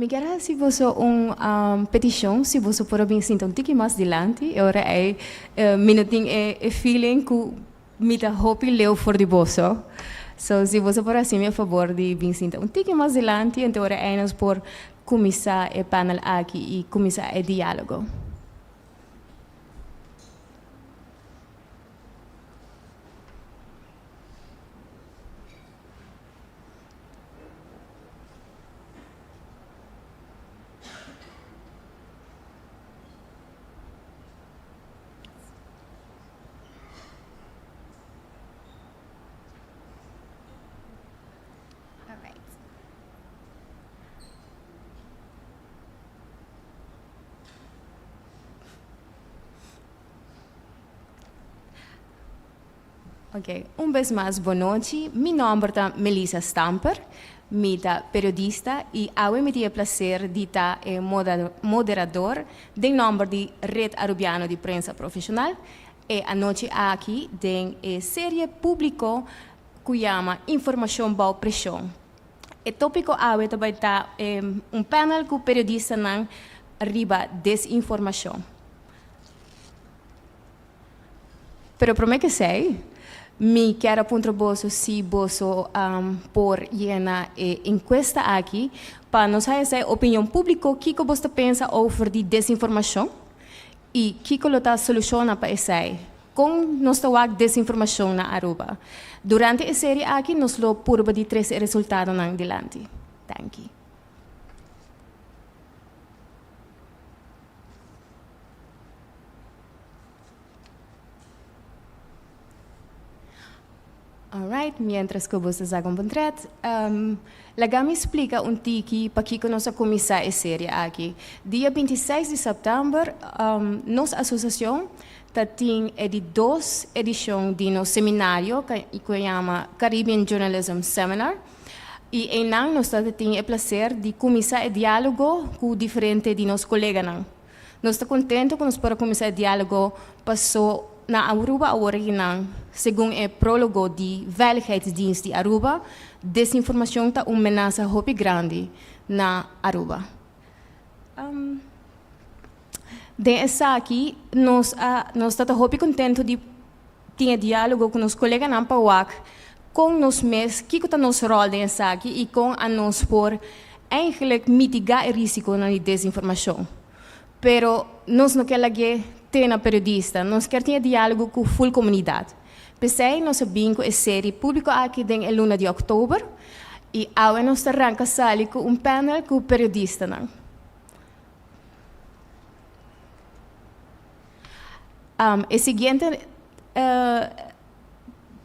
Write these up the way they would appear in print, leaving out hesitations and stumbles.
kier hasi boso un peticion si boso por a bin sinta un tiki mas dilanti e ora ey mi no tin e feeling cu mi ta hopi leu for di boso. So si boso por hasi mi e fabor di bin sinta un tiki mas dilanti ente ora ey nos por cuminsa e panel aki y cuminsa e dialogo. Ok, un bes mas bon nochi. Mi nomber ta Melissa Stamper. Mi ta periodista y awe mi tin e placer di ta e moderador den nomber di Red Arubiano di Prensa Profesional e anochi aki den e serie publico cu yama Informacion Bao Presion. E topico awe ta bay ta un panel cu periodistanan riba desinformacion. Pero prome k'esei, mi kier a puntra boso si boso por yena e enkuesta aki pa nos haya sa e opinion públiko kiko boso ta pensa over di desinformashon i kiko lo ta solushonnan pa esei. Kon nos ta wak desinformashon na Aruba? Durante e serie aki nos lo purba di trese e resultadonan dilanti. Danki. Alright, mientras ku bo ta saka un pontret, laga mi splika un tiki pakiko nos a kuminsá e serie aki. Dia 26 di sèptèmber, nos asosiashon ta tin e di dos edishon di nos seminario ku a yama Caribbean Journalism Seminar. I einan nos ta tin e plaser di kuminsá e diálogo ku diferente di nos koleganan. Nos ta contento cu nos por a cuminsa e dialogo paso na Aruba awor akinan, segun e prologo di Veiligheidsdienst di Aruba, desinformacion ta un menasa hopi grandi na Aruba. Den esaki nos a nos ta ta hopi contento di tin e dialogo cu nos coleganan pa wak con nos mes, kico ta nos rol den esaki y con a nos por eigenlijk mitiga e risiconan di desinformacion. Pero nos no kier lag'é te na periodista, nos kier tin e dialogo cu full comunidad. P'esey nos a bin cu e serie publico aki den e luna di october y awe nos ta ranca sali cu un panel cu periodistanan. E siguiente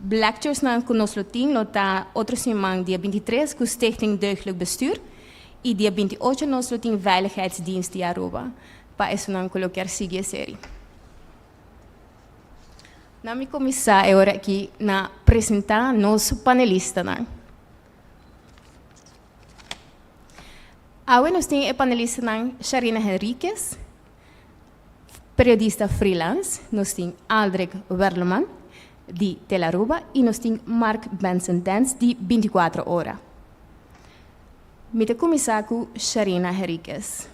lecturesnan cu nos lo tin lo ta otro siman dia 23 cu Stichting Deugdelijk Bestuur y dia 28 nos lo tin Veiligheidsdienst di Aruba pa esunnan cu lo kier sigui e serie. Na mi cuminsa e ora aki na presenta nos panelistanan. Awe nos tin e panelistanan Sharina Henriquez, Periodista freelance nos tin Aldrich Werleman di Telaruba y nos tin Mark Benson Dens di 24 Ora. Mi ta cuminsa cu Sharina Henriquez.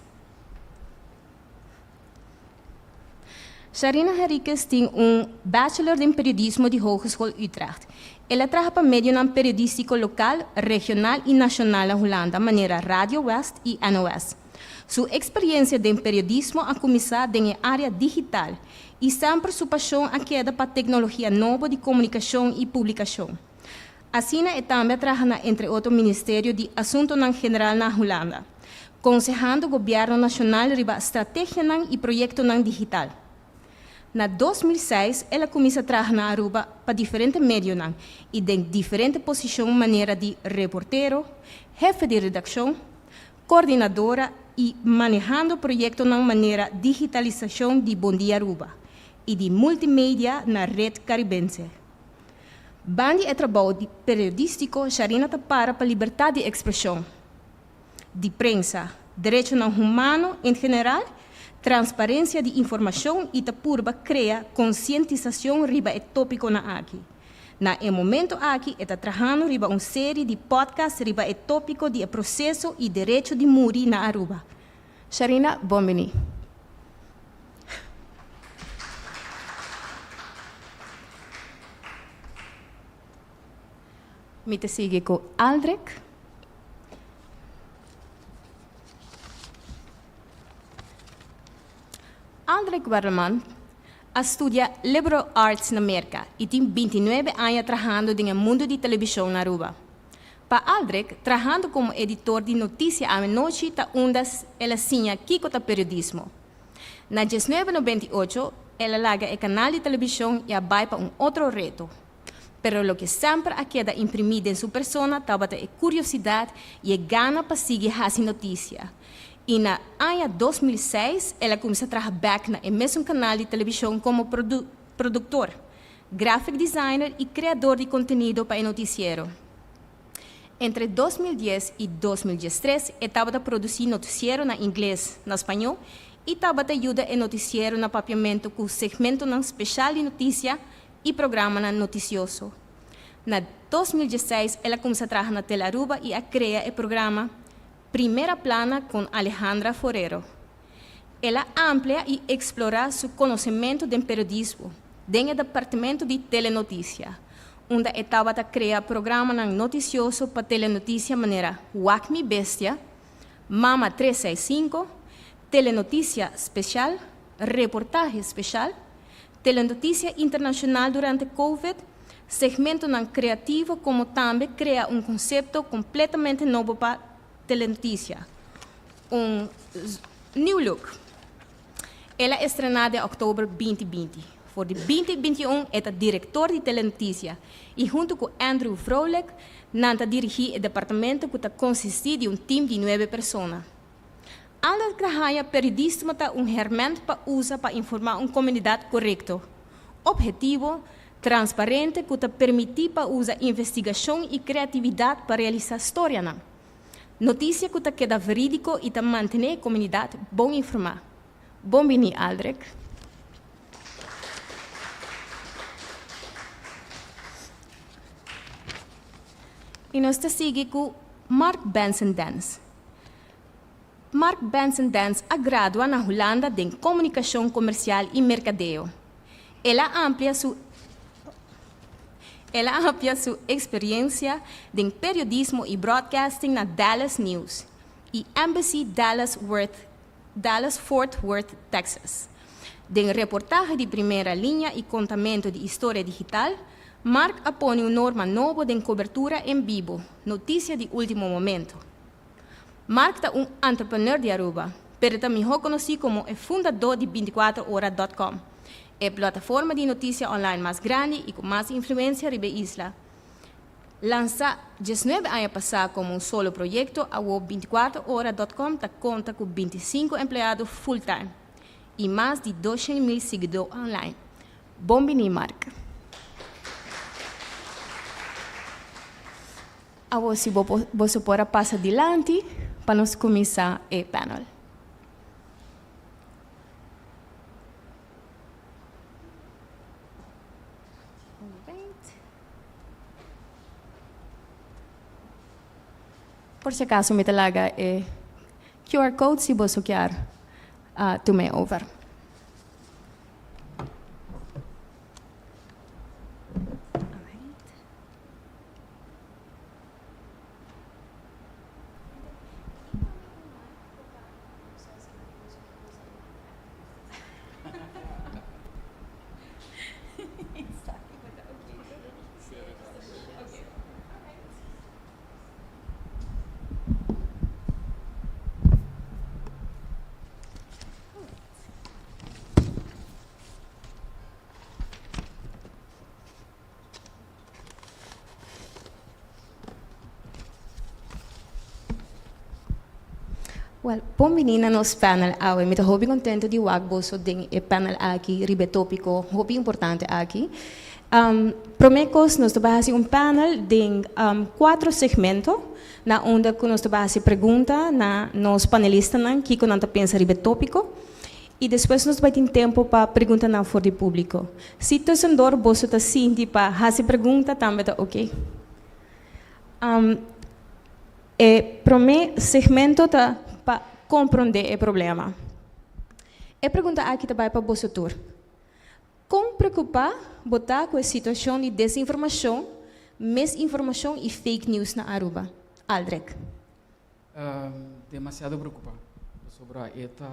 Sharina Henriquez tin un Bachelor den Periodismo di Hogeschool Utrecht. El a traha pa medionan periodistico local, regional y nacional na Hulanda manera Radio West y NOS. Su experiencia den periodismo a cuminsa den e area digital y semper su pasion a keda pa tecnologia nobo di comunicacion y publicacion. Asina e tambe a traha na entre otro Ministerio di Asuntonan General na Hulanda, consehando gobierno nacional riba strategianan y proyectonan digital. Na 2006 el a cuminsa traha na Aruba pa diferente medionan y den diferente posicion manera di reportero, hefe di redaccion, Coordinadora y manehando proyectonan manera digitalisacion di Bon Dia Aruba y di multimedia na Red Caribense. Bandi e trabou di periodistico Sharina ta para pa libertad di expresion, di prensa, derechonan humano en general, transparencia di informacion y ta purba crea concientisacion riba e topiconan aki. Na e momento aki e ta trahando riba un serie di podcast riba e topico di e proceso y derecho di muri na Aruba. Sharina, bon bini. Mi ta sigui cu Aldrich. Aldrich Werleman a studia Liberal Arts na Merca y tin bintinuebe aña trahando den e mundo di television na Aruba. Pa Aldrich, trahando como editor di Noticia Awenochi ta unda el a siña kico ta periodismo. Na diesnuebe nobenta i ocho, el a laga e canal di television y a bay pa un otro reto. Pero loke semper a keda imprimí den su persona tabata e curiosidad y e gana pa sigui haci noticia. Y na aña 2006 el a cuminsa traha bek na e mesun canal di television como productor, graphic designer y creador di contenido pa e noticiero. Entre 2010 y 2013 e tabata produci noticiero na ingles, na spañó y tabata yuda e noticiero na papiamento cu segmentonan special di noticia y programanan noticioso. Na 2016 el a cuminsa traha na Telearuba y a crea e programa Primera Plana con Alejandra Forero. El a amplia y explora su conocemento den periodismo den e departamento di Telenoticia, unda e tabata crea programanan noticioso pa Telenoticia manera Wak Mi Bestia, Mama 365, Telenoticia Special, Reportahe Special, Telenoticia Internacional durante Covid, segmentonan creativo como tambe crea un concepto completamente nobo pa Telenoticia, un new look. El a estrena den october 2020. For di 2021 e ta director di Telenoticia y hunto cu Andrew Vrolijk nan ta dirigi e departamento cu ta consisti di un team di nuebe persona. Ander Krahaya periodismo ta un herment pa usa pa informa un comunidad corecto, obhetivo, transparente cu ta permiti pa usa investigacion y creatividad pa realisa storianan. Noticia cu ta keda veridico y ta mantene e comunidad bon informa. Bon bini Aldrich. Y nos ta sigui cu Mark Benson Dance. Mark Benson Dance a gradua na Hulanda den Comunicacion Comercial y Mercadeo. El a amplia su El a amplia su experiencia den periodismo y broadcasting na Dallas News y NBC Dallas Worth Dallas Fort Worth, Texas. Den reportahe di primera liña y contamento di historia digital, Mark a pone un norma nobo den cobertura en bibo, noticia di ultimo momento. Mark ta un entrepreneur di Aruba, pero ta mihó konosí komo e fundadó di bintikuater ora dòt kòm, e plataforma di notisia online mas grandi i ku mas influensia riba e isla. Lansá diesnuebe aña pasá komo un solo proyekto, awor bintikuater ora dòt kòm ta konta ku bintisinku empleado full-time i mas di doshen mil siguidó online. Bon biní, Mark! Awor si bo boso por a pasa dilanti pa nos cuminsa e panel. Por si acaso mi ta laga e QR code si boso kier tum'e over. Wel, bon bini na nos panel awe. Mi ta hopi contento di wak boso den e panel aki riba e topico hopi importante aki. Prome cos nos ta bai haci un panel den cuatro segmento na unda cu nos ta bai haci pregunta na nos panelistanan kico nan ta pensa riba e topico. I despues nos bai tin tempu pa preguntanan for di públiko. Si tussendoor boso ta sinti pa hasi pregunta tambe ta oké. E promé segmento ta pa komprondé e problema. E pregunta aki ta bai pa boso tur. Kon preokupá bo ta ku e situashon di desinformashon, misinformashon i fake news na Aruba? Aldrich. Demasiado preokupá pasobra e ta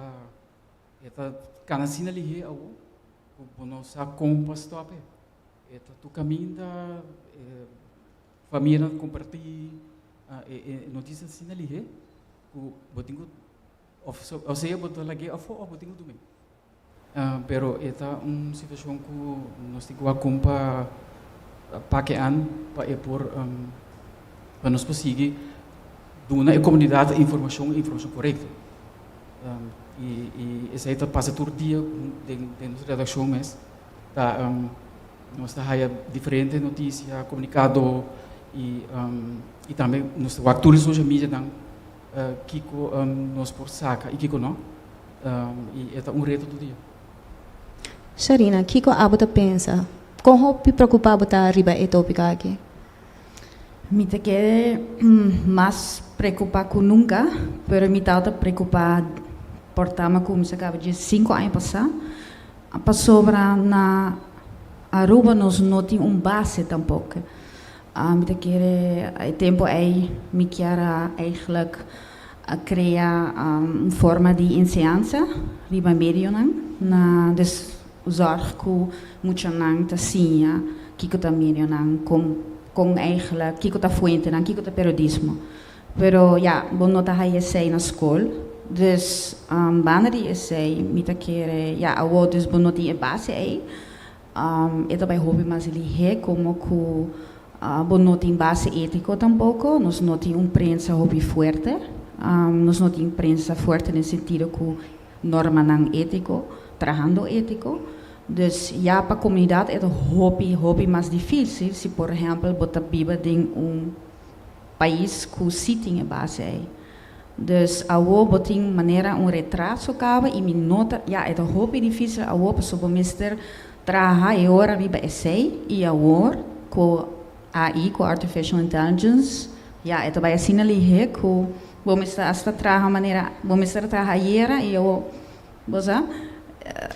e ta kana asina lihé awor ku bo no sa kon pa stòp e. E ta tur kaminda, e famianan ta kompartí e notisia asina lihé ku bo tin ku òf sea bo ta lag'é afó òf bo tin ku tum'é. Pero e ta un situashon ku nos tin ku wak kon pa pake an pa e por pa nos por sigui duna e komunidat e informashon, e informashon korekto. I esei ta pasa tur dia den nos redakshon mes ta nos ta haya diferente notisia, komunikado i tambe nos ta wak tur e social medianan kiko nos por saka i kiko no. I e ta un reto tur dia. Sharina, kiko abo ta pensa? Kon hopi preokupá bo ta riba e tópiko aki? Mi ta kere mas preokupá ku nunka, pero mi tabata preokupá por ta mi a kuminsá kaba dje sinku aña pasá, pasobra na Aruba nos no tin un base tampoko. Mi ta kere e tempu ei mi kier a eigenlijk a krea un forma di enseñansa riba medionan na dus zorg ku muchanan ta siña kiko ta medionan kon kon eigenlijk kiko ta fuentenan kiko ta periodismo pero ya bo no ta haya esei na skol dus banda di esei mi ta kere ya awo dus bo no tin e base ei. E ta bai hopi mas lihé komo ku bo no tin base étiko tampoko. Nos no tin un prensa hopi fuerte. Nos no tin prensa fuerte den sentido ku normanan étiko, trahando étiko. Dus ya pa komunidat e ta hopi, hopi mas difísil si por ehèmpel bo ta biba den un pais ku sí tin e base ei. Dus awo bo tin manera un retraso kaba i mi no ta, ya e ta hopi dificil awo pasobra bo mester traha e ora riba esei i awor ku AI, ku Artificial Intelligence, ya e ta bai asina lihé ku bo mester hasta traha manera bo mester a traha ayera i awo bo sa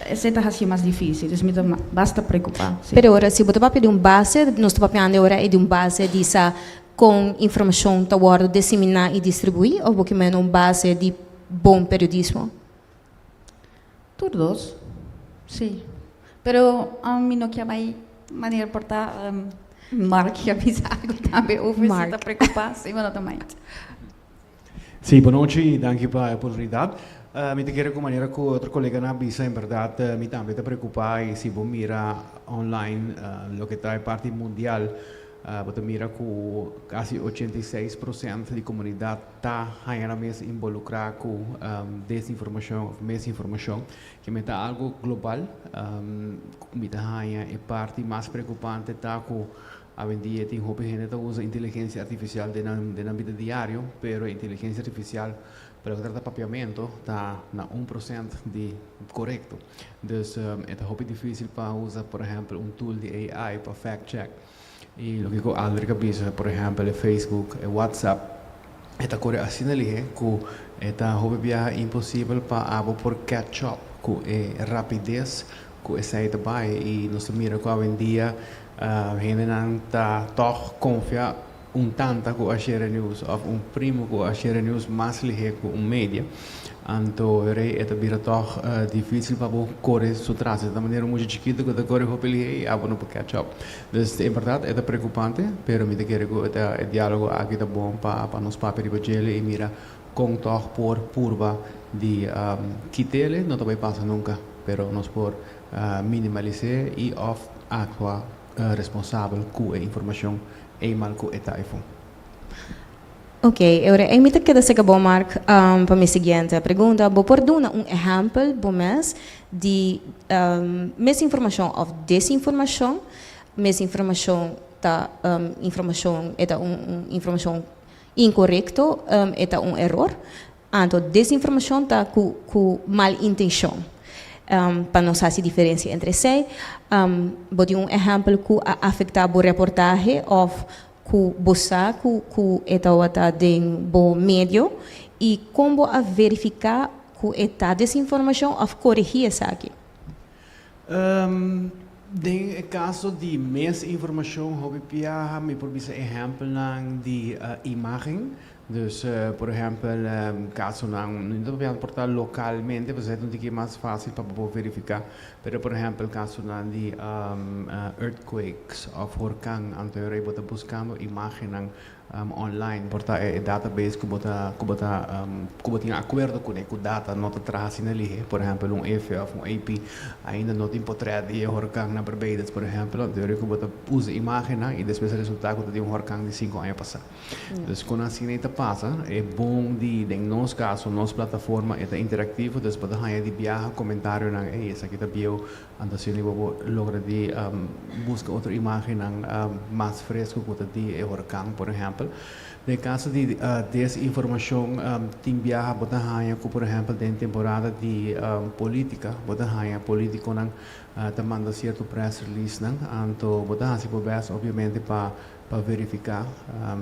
esei ta hasi mas dificil, dus mi ta basta preocupa, si. Pero ora si bo ta papia di un base, nos ta papiando e ora ei di un base di sa Kon informashon ta wòrdu deseminá i distribuí òf bo ke manda un base di bon periodismo? Tur dos, sí. Pero mi no ke bai manera por ta Mark ke a bisa algu tambe over si ta preokupá, sí, bo no ta mind. Sí, bonochi i danki pa e oportunidat. Mi ta kere ku manera ku otro koleganan a bisa, en bèrdat mi tambe ta preokupá i si bo mira online loke ta e parti mundial, bo ta mira ku kasi 86% di komunidat ta haña nan mes involukrá ku desinformashon òf misinformashon, ke men ta algu global. Mi ta haña e parti mas preokupante ta ku Awendia tin hopi hende ta usa inteligencia artificial den nan den nan bida diario, pero inteligencia artificial pa loke trata papiamento ta na 1% di corecto. Dus e ta hopi dificil pa usa por ehempel un tool di AI pa fact check. Y loke cu Aldrich a bisa por ehempel e Facebook, e WhatsApp e ta core asina lihe cu e ta hopi biaha imposibel pa abo por catch up cu e rapidez cu esey ta bay. Y nos ta mira cu awendia Hendenan ta tòg konfia un tanta ku a share news òf un primo ku a share news mas lihé ku un media. Anto rei e ta bira tòg difísil pa bo kore su tras. E ta manera un mucha chikitu ku ta kore hopi lihé i abo no por catch up. Dus en bèrdat e ta preokupante, pero mi ta kere ku e ta e diálogo aki ta bon pa pa nos papia riba djele i mira kon tòg por purba di kit'ele. No ta bai pasa nunka, pero nos por Minimalis'é i òf aktua responsabel ku e informashon eenmaal ku e ta efo. Ok, e ora ei mi ta keda seka bo, Mark, pa mi siguiente pregunta. Bo por duna un ehèmpel bo mes di misinformashon òf desinformashon? Misinformashon ta informashon, e ta un informashon inkorekto, e ta un eror. Anto desinformashon ta ku mal intenshon. Pa nos hasi diferensia entre esei, bo tin un ehèmpel ku a afektá bo reportahe òf ku bo sa ku ku e tabata den bo medio i kon bo a verifiká ku e ta desinformashon òf koregí esaki? Den e kaso di misinformashon hopi biaha mi por bisa ehèmpelnan di imágen. Dus, por ehèmpel, kasonan, no ta papia por ta lokalmente, pasobra esei ta un tiki mas fásil pa bo por verifiká, pero por ehèmpel kasonan di earthquakes òf horkan, anto e ora ei bo ta buskando imágennan online, por ta e database ku bo ta ku bo ta ku bo tin akuerdo kuné ku data no ta traha asina lihe, por ehèmpel un efe òf un AP ainda no tin potrèt di e horkan na Barbados, por ehèmpel, anto e ora ei ku bo ta usa imágennan i despues resultá ku ta di un horkan di sinku aña pasá. Dus kon asina e ta pasa, e bon di den nos kaso nos plataforma e ta interaktivo, dus bo ta haña di biaha komentarionan, ey esaki ta bieu, anto asina bo por logra di buska otro imagennan mas fresco ku ta di e horkan por ehèmpel. Den kaso di desinformashon tin biaha bo ta haña ku por ehèmpel den temporada di politika bo ta haña politikonan ta manda sierto press releasenan, anto bo ta hasi bo bèst obviamente pa pa verifica,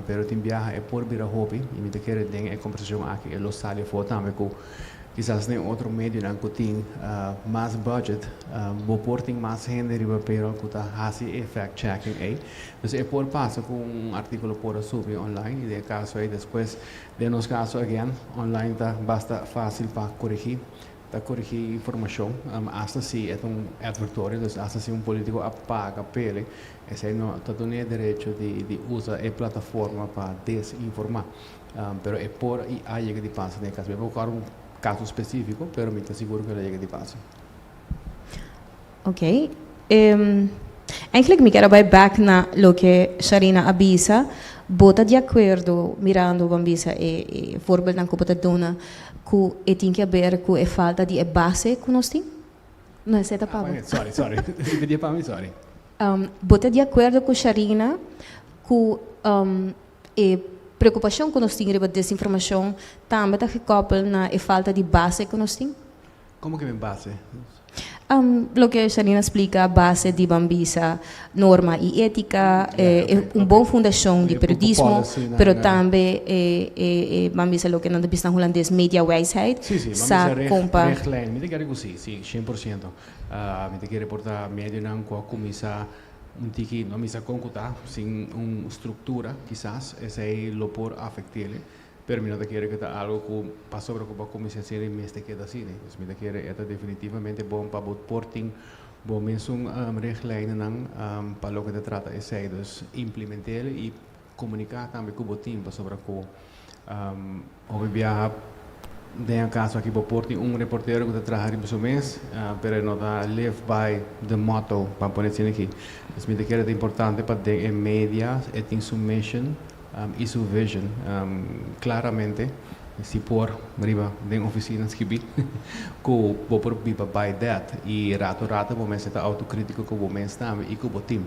pero tin biaha e por bira hopi y mi ta kere den e conversacion aki e lo sali afo tambe cu kisas den otro medionan cu tin mas budget bo por tin mas hende riba payroll cu ta haci e fact checking ey. Dus e por pasa cu un articulo por a subi online y den e caso ey despues den nos caso again online ta basta facil pa coregi. Ta korigí informashon, asta si e ta un advertorio, dus asta si un polítiko a paga p'e, esei no ta dun'é derecho di usa e plataforma pa desinformá. Pero e por i a yega di pasa den e kaso. Mi por kòrda un kaso spesífiko, pero mi ta sigur ku el a yega di pasa. Ok. Eigenlijk mi kier a bai bek na loke Sharina a bisa. Bo ta di akuerdo, mirando bo a bisa e e voorbeeldnan ku bo ta duna, ku e tin ke aber ku e falta di e base ku nos tin? No, esei ta pa bo. Sorry, sorry. Repetí e pa mi, sorry. Bo ta di akuerdo ku Sharina ku e preokupashon ku nos tin riba desinformashon tambe ta gekoppel na e falta di base ku nos tin? Komo ke men base? Loke Sharina splika base di ban bisa norma i étika, un bon fundashon di periodismo, pero tambe e ban bisa loke nan ta bisa na hulandes mediawijsheid, Sí, sí, sa ban bisa kon pa. Richtlijn. Mi ta kere ku sí, sí, 100%. Mi ta kere por ta medionan ku a kuminsá un tiki, no misa kon ku ta, sin un struktura kisas esei lo por afekt'é. Pero mi no ta kere ku ta algo ku pasobra ku bo a kuminsá asina i mester keda asina. Pues mi ta kere e ta definitivamente bon pa bo por tin bo mesun richtlijnennan pa loke ta trata esei. Dus implement'el i komuniká tambe ku bo tin pasobra ku hopi biaha den e kaso aki bo por tin un reportero ku ta traha riba su mes pero e no ta live by the motto pa pone asina aki. Dus mi ta kere ta importante pa den e media e tin su mission. I su vision claramente si por riba den oficina skibi cu bo por biba by that y rato rato bo mester ta autocritico cu bo mes tambe y cu bo team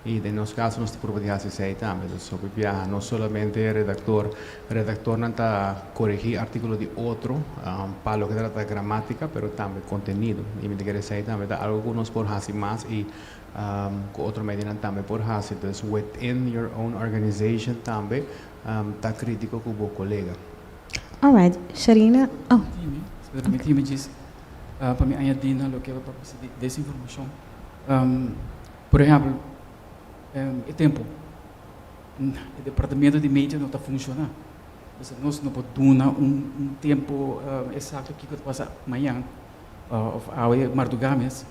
y den nos caso nos ta purba di haci esey tambe dus hopi biaha no solamente redactor redactornan ta coregi articulo di otro pa loke ta trata gramatica pero tambe contenido y mi ta kere esey tambe ta algo cu nos por haci mas y Ku otro medionan tambe por hasi. Dus within your own organization tambe ta kritiko ku bo kolega. Alright, Sharina, oh. Permitimi djis pa mi añadi na loke bo papia di desinformashon. Por ehèmpel, e tempu e departamento di media no ta funshoná. Entonces nos no por duna un tempu esakto kiko ta pasa mañan òf awe mardugá mes.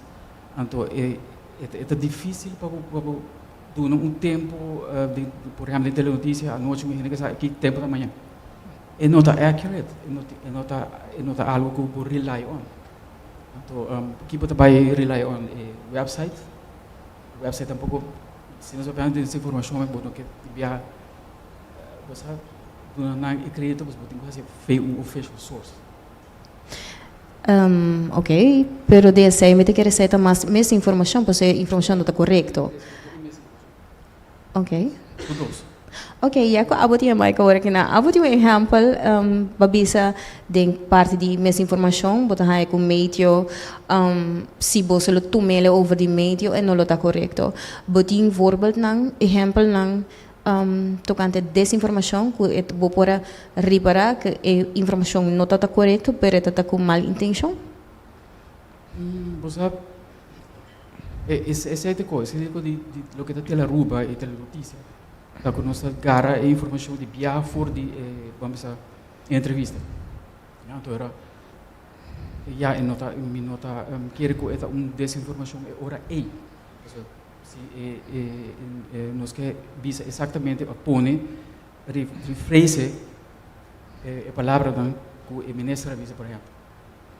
Anto e e ta difícil pa bo pa bo duna un tempu den por ehempel den telenotisia anochi un hende ke sa ki tempu ta mañan. E no ta accurate, e no e no ta e no ta algu ku bo rely on. Anto ki bo ta bai rely on e website, website tampoko si nos papia den informashon bo no ke biaha bo sa duna nan e kredito bo tin ku hasi via un official source. Ok, pero di esei mi ta kere esei ta mas misinformashon, pasobra e informashon no ta korekto. Ok. Tur dos. Ok, ya ku abo tin mic awor akinan. Abo tin un ehèmpel pa bisa den parti di misinformashon, bo ta haña ku medio, si bo solo tum'el over di medio e no lo ta korekto. Bo tin voorbeeldnan, ehèmpelnan tokante desinformashon ku e bo por a ripará ku e informashon no ta ta korekto pero e ta ta ku mal intenshon? Bo sa esei ta kos, esei ta kos di loke ta Telearuba i Telenotisia. Ta ku nos ta gara e informashon di biaha for di e ban bisa e entrevista. Ya anto era ya e no ta mi no ta kere ku e ta un desinformashon e ora ei. Pasobra si e e nos ke bisa eksaktamente a pone rephrase e palabranan ku e minister a bisa por ehèmpel.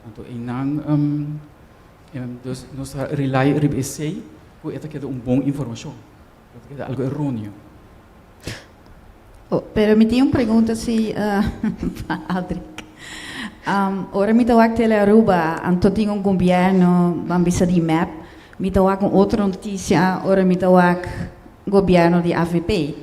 Anto einan dus nos ta rely riba esei ku e ta keda un bon informashon. E ta keda algo eróneo. Oh, pero mi tin un pregunta si pa Aldrich. Ora mi ta wak Tele Aruba, anto tin un gobierno, ban bisa di MEP, mi ta wak un otro noticia ora mi ta wak gobierno di AVP.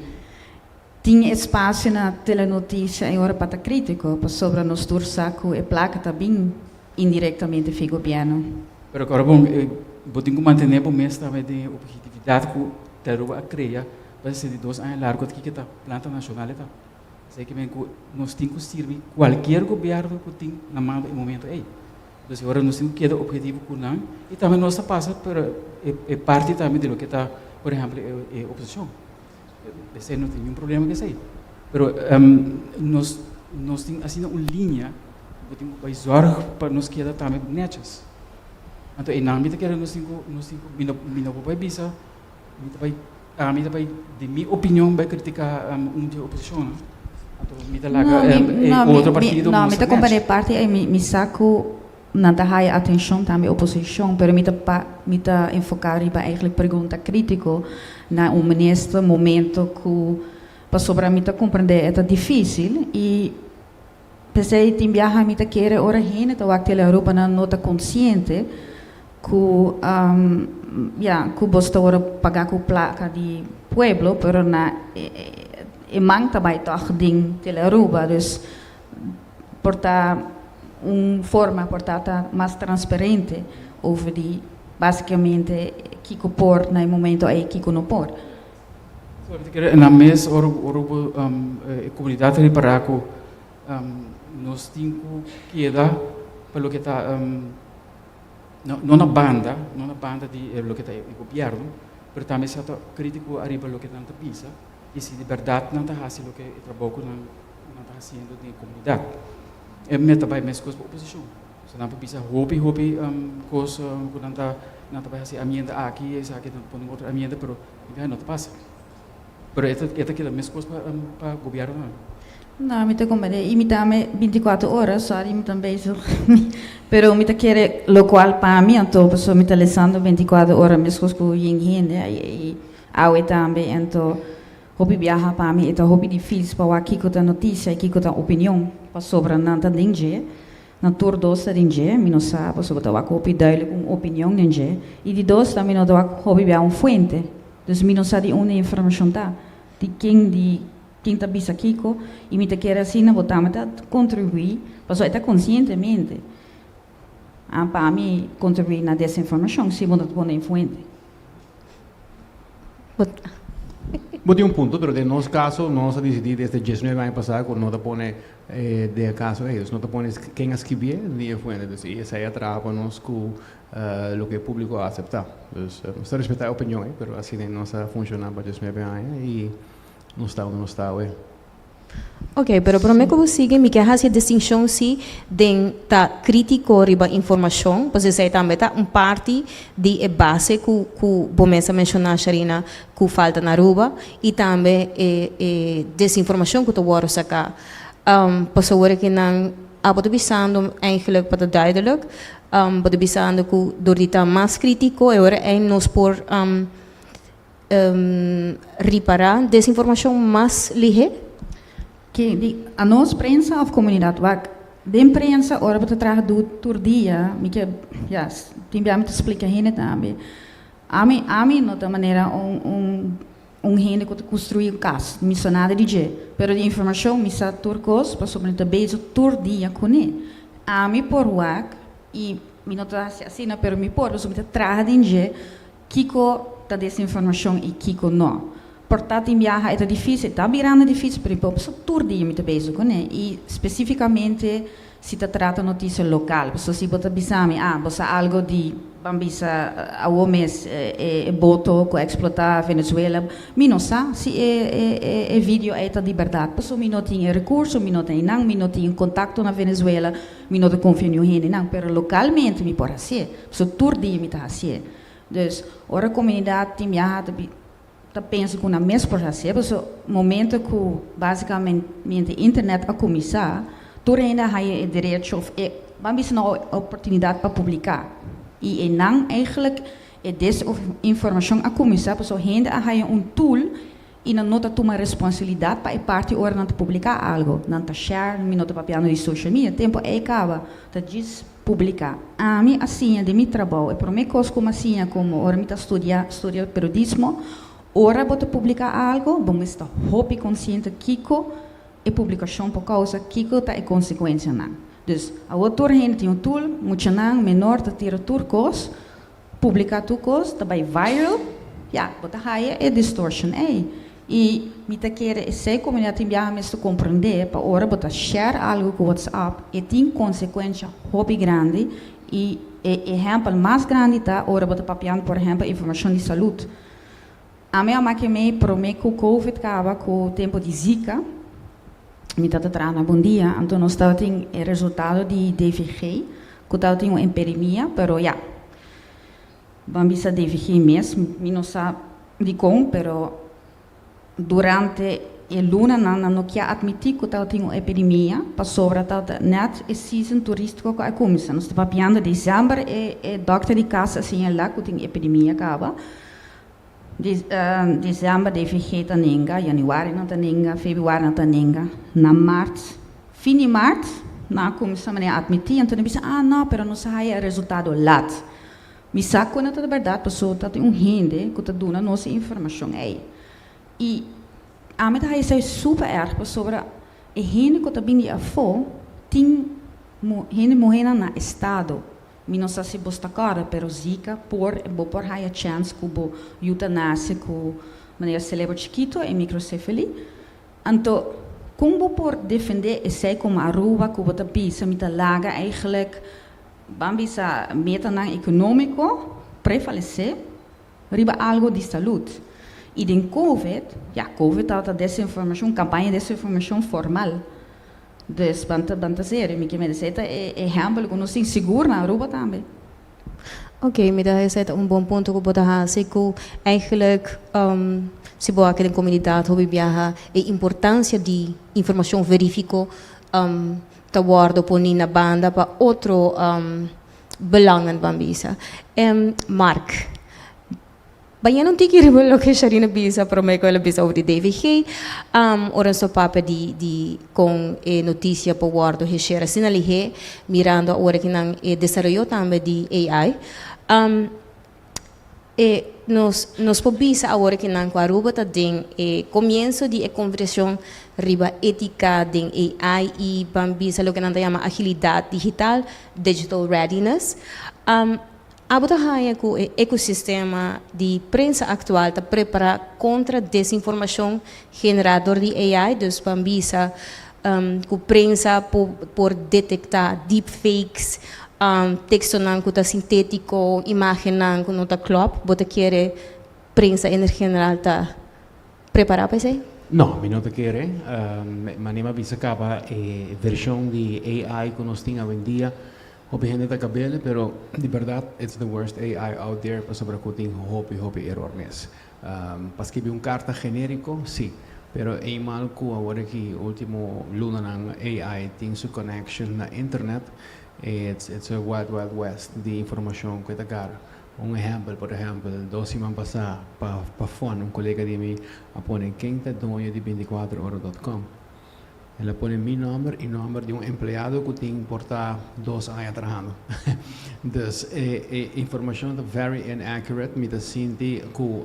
Tin espacio na Telenoticia e ora pa ta critico, pasobra nos tur sa cu e placa ta bin indirectamente fi gobierno. Pero awor bon, bo tin cu mantene bo mes tambe den e objetividad cu Telearuba a crea pa 62 aña largo aki ke ta planta nacional e ta. Esey ke men cu nos tin cu sirbi cualkier gobierno cu tin na mando e momento ey. Entonces e ora nos tin cu keda objetivo cu nan y tambe nos ta pasa pero e parti tambe di loke ta por ehemplo e oposicion. Esei no tin niun problema ku esei. Pero nos nos tin asina un liña ku tin ku bai zòrg pa nos keda tambe nètjes. Anto einan mi ta kere nos tin ku nos tin ku mi no mi no por bai bisa mi ta bai ami ta bai di mi opinion bai kritiká un di e oposishonnan. Anto mi ta laga e otro partido No, mi ta kompar'é parti ei mi sa ku Nan ta haya atencion tambe oposicion, pero mi ta pa mi ta enfoca riba eigenlijk pregunta critico na un minister momento cu pasobra mi ta comprende e ta dificil y pesey tin biaha mi ta kere ora hende ta wak Telearuba nan no ta consciente cu ya cu bos ta worde paga cu placa di pueblo pero na e man ta bay toch den Telearuba dus por ta un forma por ta ta mas transparente over di basicamente kico por na e momento ey kico no por. So mi ta kere na mes ora ora bo e comunidad ta ripara cu nos tin cu keda pa loke ta no na banda no na banda di loke ta e gobierno pero tambe sa ta critico ariba loke nan ta bisa y si di berdad nan ta haci loke e trabou cu nan Nan ta hasiendo den e komunidat. E meta bai meskos pa oposishon. So nan por bisa hopi hopi kos ku nan ta nan ta bai hasi amienda aki esaki nan ta pone otro amienda pero di biaha no ta pasa. Pero e ta e ta keda meskos pa pa gobièrnu tambe. No, mi ta komprende i mi tambe bintikuater ora, sorry mi ta bezig pero mi ta kere lokual pa mi anto pasobra mi ta lesando bintikuater ora meskos ku yen hende i awe tambe anto Hopi biaha pa mi e ta hopi difícil pa wak kiko ta noticia y kiko ta opinion, pasobra nan ta den dje, nan tur dos ta den dje, mi no sa pasobra ta wak hopi duidelijk un opinion den dje, y di dos ta mi no ta wak hopi biaha un fuente, dus mi no sa di unda e informacion ta, di ken di ken ta bisa kiko, y mi ta kere asina bo tambe ta contribui, pasobra e ta conscientemente pa mi contribui na desinformacion si bo no ta pone e fuente. Bo tin un punto, pero den nos caso nos a dicidi desde 19 aña pasa cu no ta pone den e caso ey. Dus no ta pone ken a scribié ni e fuente. Dus y esey a traha pa nos cu loke e publico a acepta. Dus nos ta respeta e opinion ey, pero asina nos a funciona pa 19 aña y nos ta unda nos ta awe. Ok, pero promé ku bo sigui mi ke hasi e distinshon si den ta krítiko riba informashon, pasobra esei tambe ta un parti di e base ku ku bo mes a menshoná Sharina ku falta na Aruba i tambe e e desinformashon ku ta wòrdu saká. Pasobra ku nan abo ta bisando eigenlijk pa ta duidelijk, bo ta bisando ku dor di ta mas krítiko e ora ei nos por Ripará desinformashon mas lihé? Ke di anos prensa òf komunidat? Wak, den prensa ora bo ta traha du tur dia, mi ke, ya, tin bia mi ta splika hende tambe. Ami, ami no ta manera un un. Un hende ku ta konstruí un kas, mi sa nada di dje, pero di informashon mi sa tur kos, pasobra mi ta bezig tur dia kuné. Ami por wak i mi no ta hasi asina, pero mi por, pasobra mi ta traha den dje kiko ta desinformashon i kiko no. Por ta tin biaha e ta difísil, ta birando difísil, pero mi por pasobra tur dia mi ta bezig kuné i spesífikamente si ta trata notisia lokal. Pasobra si bo ta bisa mi, ah, bo sa algu di, ban bisa awor mes e boto ku a eksplotá Venezuela, mi no sa si e e video ei ta di bèrdat. Pasobra mi no tin e rekurso, mi no ta einan, mi no tin kontakto na Venezuela, mi no ta konfia niun hende einan. Pero lokalmente mi por hasié, pasobra tur dia mi ta hasié. Dus, ora komunidat tin biaha ta ta pensa ku nan mes por hasié, pasobra momento ku básikamente internet a kuminsá, tur hende a haña e derecho òf e, ban bisa nan oportunidat pa publiká. I einan eigentlik e desinformashon a kuminsá, pasobra hende a haña un tool i nan no ta tuma responsabilidat pa e parti ora nan ta publiká algu. Nan ta share, mi no ta papiando di social media, tempu ei kaba ta djis publiká. Ami a siña den mi trabou, e promé kos ku mi a siña komo ora mi ta studia studia periodismo, ora bo ta publiká algu, bo mester ta hopi konsiente kiko e publikashon por kousa, kiko ta e konsekuensianan. Dus, awor tur hende tin un tool, muchanan menor ta tira tur kos, publiká tur kos, ta bai viral, ya, bo ta haya e distortion ei. I mi ta kere esei komunidat tin biaha mester komprendé pa ora bo ta share algu ku WhatsApp e tin konsekuensha hopi grandi i e ehèmpel mas grandi ta ora bo ta papiando por ehèmpel informashon di salud. Ami a make mei promé ku covid kaba ku tempu di Zika mi tabata traha na Bon Dia anto nos tabatin e resultado di DVG ku tabatin un epidemia pero ya Ban bisa DVG mes, mi no sa dikon, pero durante e lunanan nan no kia atmití ku tabatin un epidemia pasobra tabata nèt e season turístiko ku a kuminsá. Nos ta papiando desèmber e e dòkter di kas a señalá ku tin epidemia kaba. Desèmber DVG ta nenga, yanüari nan ta nenga, febrüari nan ta nenga. Na mart, fin di mart nan a kuminsá manera atmití, anto nan bisa, ah no, pero nos a haya e resultado lat. Mi sa ku no ta di bèrdat pasobra ta tin un hende ku ta duna nos e informashon ei. I ami ta haña esei super erg pasobra e hende ku ta bin di afó tin hende muhénan na estado. Mi no sa si bos ta kòrda pero Zika por bo por haña chèns ku bo yu ta nase ku manera selebro chikitu e microcefaly. Anto kon bo por defendé esei komo Aruba ku bo ta bisa mi ta laga eigenlijk Ban bisa metanan ekonómiko prevalesé riba algu di salud. I den Covid, ya, Covid tabata desinformashon, kampaña di desinformashon formal. Dus ban ta ban ta serio, mi ke meresé ta e ehèmpel ku nos tin sigur na Aruba tambe. Ok, mi ta esei ta un bon punto ku bo ta hasi ku eigenlijk si bo aki den komunidat hopi biaha e importansia di informashon verífiko ta wordo poni na banda pa otro belangen ban bisa. Mark, bayendo un tiki riba loke Sharina bisa prome ku el a bisa over di DVG, ora nos ta papia di di kon e notisia por wordo heshera asina lihé, mirando awor aki nan e desaroyo tambe di AI. E nos nos por bisa awor ki nan ku Aruba ta den e komienso di e konversashon riba etika den AI i ban bisa loke nan ta yama agilidat digital, digital readiness. Abo ta haña ku e ekosistema di prensa aktual ta prepará kontra desinformashon generá dor di AI, dus ban bisa ku prensa por por detektá deepfakes, tekstonan ku ta sintétiko, imágennan ku no ta klòp. Bo ta kere prensa en general ta prepará pa esei? No, mi no ta kere. Manera mi a bisa kaba e vershon di AI ku nos tin awendia, hopi hende ta kabele, pero di bèrdat it's the worst AI out there pasobra ku tin hopi hopi eror mes. Pa skibi un karta genériko, sí. Pero eenmaal ku awor aki último lunanan AI tin su connection na internet, it's it's a wild wild west di informashon ku e ta gara. Un ehèmpel, por ehèmpel, dos siman pasá pa pa fòn un kolega di mi a pone ken ta doño di bintikuater ora dòt kòm. El a pone mi nòmber i nòmber di un empleado ku tin por ta dos aña trahando. Dus e e informashon ta very inaccurate. Mi ta sinti ku.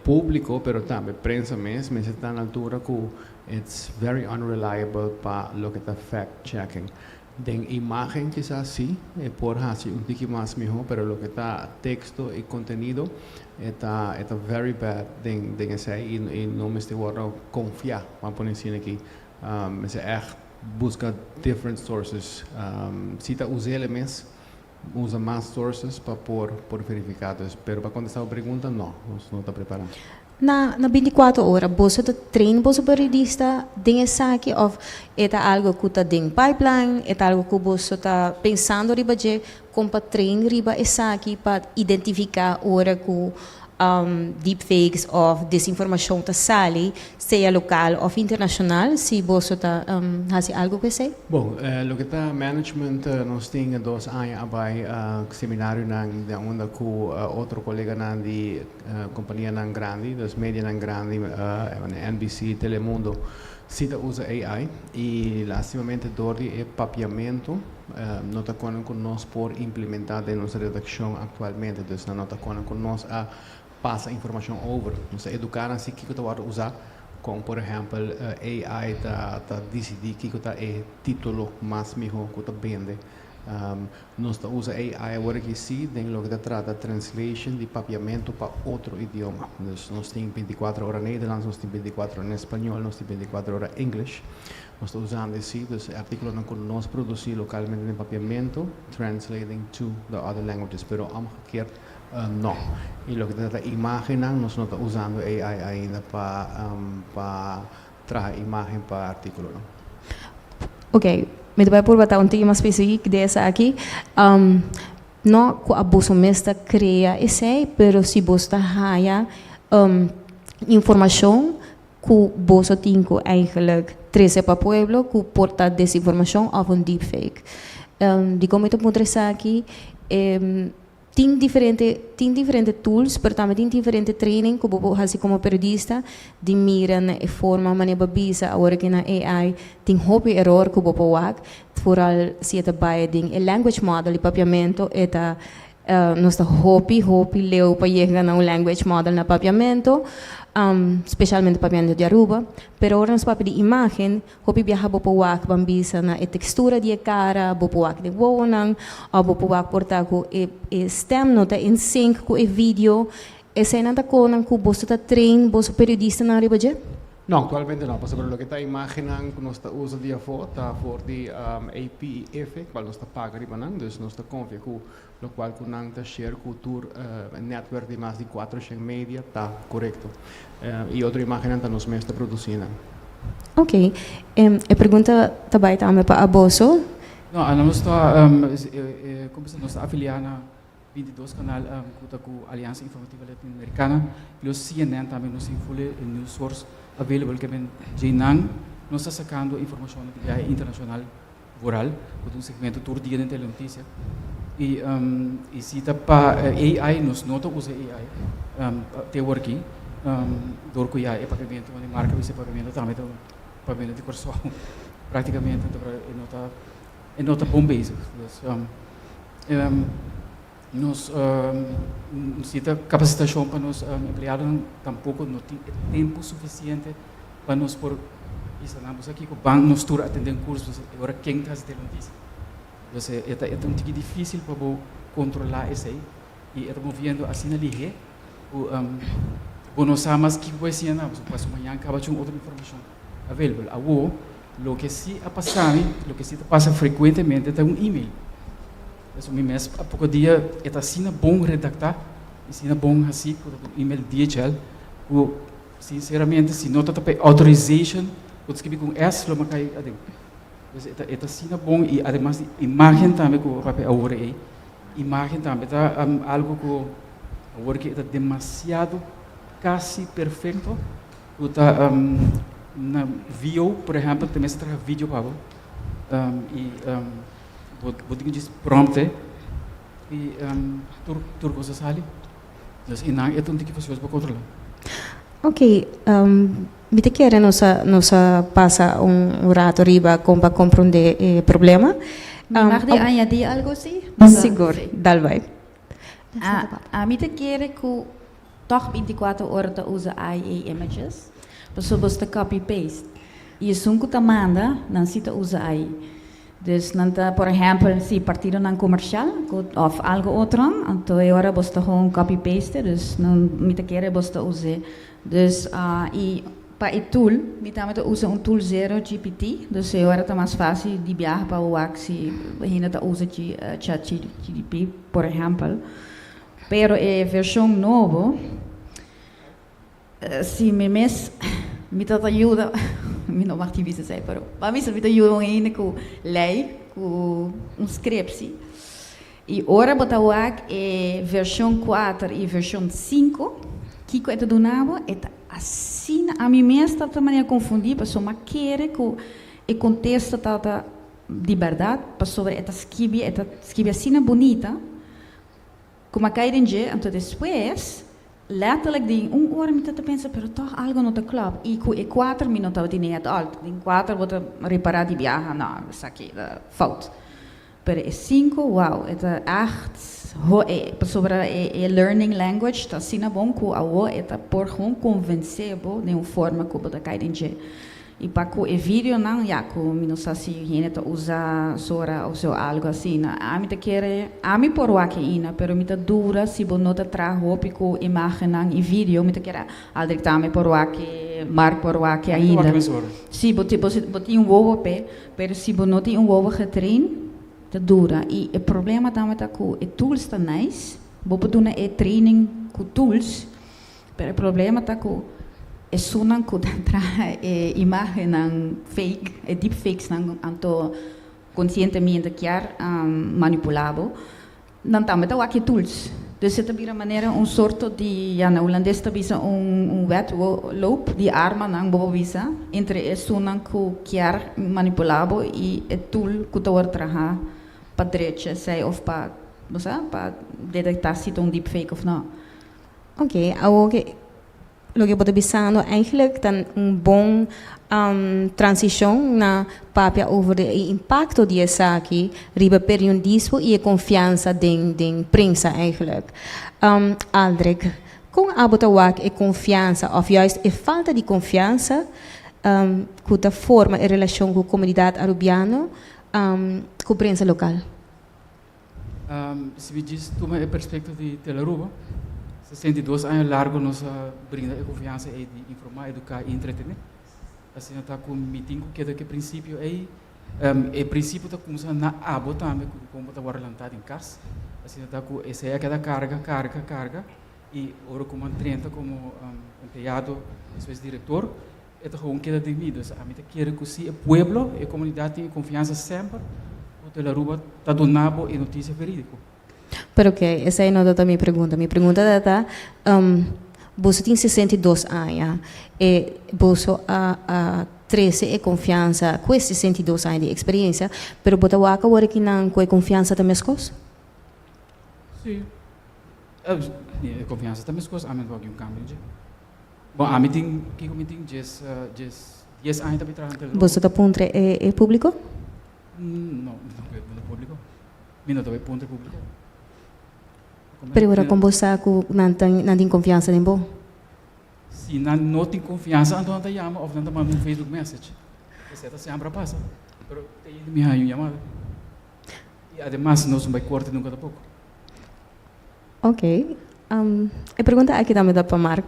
Publico, pero tambe prensa mes mester ta na altura cu it's very unreliable pa loke ta fact checking. Den imagen kisas si e por haci un tiki mas miho, pero loke ta texto y contenido e ta very bad den esey y no mester wordo confia, ban pone asina aki. Mester echt busca different sources. Si ta us'e mes, usa mas sources pa por verifica. Dus, pero pa contesta e pregunta, no, nos no ta prepara. Na 24 ora, bo ta train bo periodista den esaki of e ta algo cu ta den pipeline, e ta algo cu bo ta pensando riba dje, con pa train riba esaki pa identifica ora cu deepfakes of desinformacion ta sali, sea local of internacional, si bo ta haci algo cu esey? Bon, loke ta management, nos tin 2 aña a bay seminario nan di unda cu otro colega nan di compania nan grandi, dus media nan grandi, NBC, Telemundo, si ta usa AI y lastimamente door di e papiamento no ta con cu nos por implementa den nos redaccion actualmente, dus no ta con cu nos a pasa informacion over. Nos a educa asina kico ta wordo usa, como por ehempel AI ta dicidi kico ta e titulo mas miho cu ta bende. Nos ta usa AI awor aki si den loke ta trata translation di papiamento pa otro idioma. Dus nos tin 24 ora Nederlands, nos tin 24 ora Spaño, nos tin 24 ora English. Nos ta usando si, dus articulonan cu nos produci localmente den papiamento, translating to the other languages, pero omgekeerd no. Y loke ta trata imagen, nos no ta usando AI ainda pa traha imagen pa articulo, no. Ok, mi ta bay purba ta un tema specifico di esaki. No cu abo mes ta crea esey, pero si bo ta haya informacion cu bo tin cu eigenlijk trece pa pueblo, cu por ta desinformacion of un deepfake. Di con mi ta puntra esaki, tin diferente tools, pero tambe tin diferente training cu bo haci como periodista, di mira na e forma manera bo a bisa awor cu na AI tin hopi error cu bo por wak, vooral si e bay den e language model di papiamento e ta nos ta hopi hopi leu pa yega na un language model na papiamento, specialmente papiamento di Aruba, pero ora nos papia di imagen, hopi biaha bo por wak, ban bisa, na e textura di e cara, bo por wak den wowonan, of bo por wak por ta cu e stem no ta in sync cu e video. Esey nan ta cosnan cu bo ta train bo periodistanan riba dje? No, actualmente no, pasobra loke ta imagen cu nos ta usa di afo, ta for di AP y EFE, cual nos ta paga riba nan, dus nos ta confia cu locual cu nan ta share cu tur netwerk di mas di 400 media ta corecto. Y otro imagen ta nos mes ta produci nan. Ok. E pregunta tambe tambe pa boso. No, nos ta con nos ta afilia na 22 canal cu Alianza Informativa Latinoamericana, plus CNN tambe nos tin full news source available kiermen nan nos ta sacando informacion di biahe internacional vooral, cu un segmento tur dia den telenoticia. Y si ta pa AI, nos no ta usa AI te awor aki, door cu ya e papiamento, di marca bisa papiamento tambe ta papiamento di Corsou practicamente, e no ta bon bezig. Dus nos si ta capacitacion pa nos empleadonan, tampoco no tin tempo suficiente pa nos por bisa nan aki cu ban nos tur atende un curso, ora ken ta haci telenoticia? Dus e ta un tiki dificil pa bo controla esey y e ta moviendo asina lihe cu bo no sa mas kico bo siña nan, pasobra mañana caba cu otro informacion available. Awo, loke si a pasa mi, loke si ta pasa frecuentemente ta un email. Eso mi mes a poco dia e ta asina bon redacta, asina bon haci, cu un email DHL, cu sinceramente si no ta pa authorization, cu skirbi cu S lo mi a cay aden. Dus e ta asina bon y ademas di imagen tambe cu papia awor ey, imagen tambe ta algo cu awor cu ta demasiado casi perfecto, cu ta na video, por ehempel, tambe sa traha video pa bo y bo tin cu prompt y tur cos a sali. Dus y nan e ta un tiki fastioso pa controla. Ok, mi ta kere nos a pasa un rato riba con pa comprende e problema. Mi mag di añadi algo si? Sigur, dal bay. Ami ta kere cu Toch 24 ora ta usa AI images. Paso bo ta copy paste. Y esun cu ta manda, nan si ta usa AI. Dus nan ta, por ehempel, si partidonan comercial of algo otro, anto e ora bo ta gewoon copy paste, dus nan mi ta kere bo ta usa. Dus y pa e tool, mi tambe ta usa un tool zero GPT, dus e ora ta mas facil di biaha pa wak si ainda ta usa Chat GPT, por ehempel. Pero e version nobo, si mi mes mi ta yuda, mi no mag bisa esey, pero pa mi mi ta yuda un hende cu ley, cu un scriptie. Y ora bo ta wak e version 4 y version 5, kico e ta dunabo, e ta asina, ami mes ta manera confundi, paso m'a kere cu e contesta ta di berdad, pasobra e ta skibi asina bunita, como a cay den dje. Anto despues, letterlijk den un ora mi ta pensa, pero toch algo no ta klopt. Y cu e 4 mi no ta tin het al. Den 4 bo ta ripara di biaha, no, esaki ta fout. Pero e 5, wow, e ta echt ho, e, sobre e learning language ta asina bon cu awo e ta por gewoon convence bo di un forma cu bo ta cay den dje. Y pa cu e video nan, ja, cu mi no sa si hende ta usa Sora of zo algo asina. Ami ta kere, ami por wak ina, pero mi ta dura si bo no ta traha hopi cu imagen nan y video, mi ta kere Aldrich tambe por wak, Mark por wak ainda. Si, bo tin un wowo pe, pero si bo no tin un wowo getraind, ta dura. Y e problema tambe ta cu e tools ta nice, bo por duna e training cu tools, pero e problema ta cu esunnan cu ta traha e imagen nan fake, e deepfakes nan, anto conscientemente kier manipula bo, nan tambe ta wak e tools. Dus e ta bira manera un sorto di, ja, na Hulandes ta bisa un wedloop di arma nan bo bisa entre esunnan cu kier manipula bo y e tool cu ta wordo traha pa drecha esey of pa, bo sa, pa detecta si ta un deepfake of no. Ok, awor loke bo ta bisando eigenlijk ta un bon transicion na papia over e impacto di esaki riba periodismo y e confiansa den prensa eigenlijk. Aldrich, con abo ta wak e confiansa of juist e falta di confiansa cu ta forma e relacion cu comunidad Arubiano cu prensa local? Si mi tuma e perspectiva di Telearuba, 62 aña largo nos a brinda e confiansa di informa, educa y entretene. Asina ta cu mi tin cu keda cu e principio ey, e principio ta cuminsa na abo tambe, con ta wordo lanta den cas. Asina ta cu esey a keda carga, carga, carga y ora cu mi drenta como empleado, despues director, e ta gewoon keda den mi. Dus ami ta kere cu si e pueblo, e comunidad tin confiansa semper, cu Telearuba ta duna bo e noticia veridico. Pero ok, esey no ta mi pregunta. Mi pregunta ta, bo tin 62 aña, y bo a trece e confiansa cu 62 aña di experiencia, pero bo ta wak awor cu nan cu e confiansa ta mescos? Si. E confiansa ta mescos, ami no un cambio. Bon, ami tin, kico mi tin, 10 aña tambe traha. Bo ta puntra e publico? No, no ta publico. Mi no ta puntra publico. Pero ora con bo sa cu nan tin confiansa den bo? Si nan no tin confiansa, anto nan ta yama of nan ta manda un Facebook message. Esey ta semper pasa. Pero te mi haña un yamada. Y ademas, nos no bay corte nunca tampoco. Ok. E pregunta aki tambe ta pa Mark.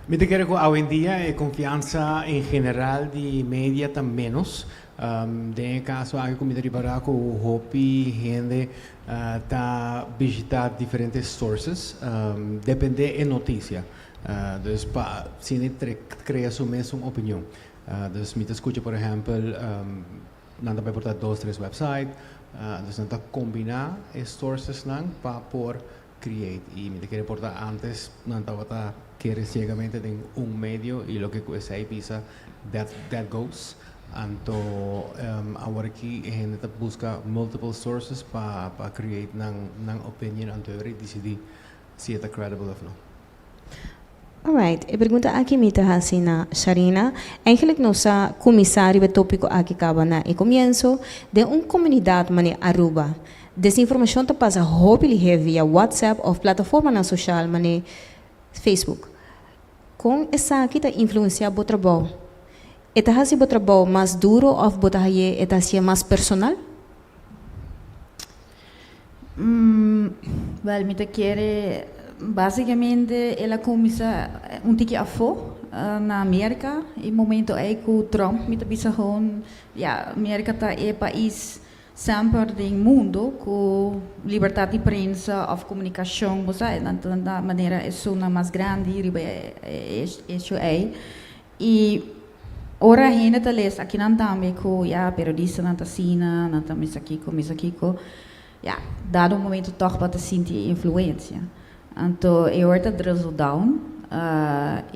Mi ta kere cu hoy en dia e confiansa en general di media ta menos. Den caso aki cu mi ta ripara cu hopi hende ta bishita diferente sources, depende e noticia. Dus pa asina crea su mes opinion. Dus mi ta scucha, por ehempel, nan ta por dos, tres website, dus nan ta combina e sources nan pa por create. Y mi ta kere por ta antes nan tabata kere ciegamente den un medio y loke cu esey bisa, that goes. Anto awor aki hende ta busca multiple sources pa create nan opinion, anto decidi si ta credible of no. Alright, e pregunta aki mi ta haci na Sharina. Eigenlijk nos a cuminsa e topico aki caba na e comienso di un comunidad manera Aruba. Desinformacion ta pasa hopi via WhatsApp of plataformanan social manera. Facebook. Kon esaki ta influensiá bo trabou? E ta hasi bo trabou mas duru òf bo ta hañ'é e ta hasié mas personal? Wèl, mi ta kere básikamente el a kuminsá un tiki afó na Merka e momento ei ku Trump, mi ta bisa gewoon ya, Merka ta e pais semper den mundo ku libertat di prensa òf komunikashon, bo sa, nan ta na manera esunnan mas grandi riba e hecho ei. I ora hende ta lesa akinan tambe ku ya periodistanan ta asina, nan ta misa kiko, misa kiko, ya, dado un momento tòg bo ta sinti e influensia. Anto e ora ta drizzle down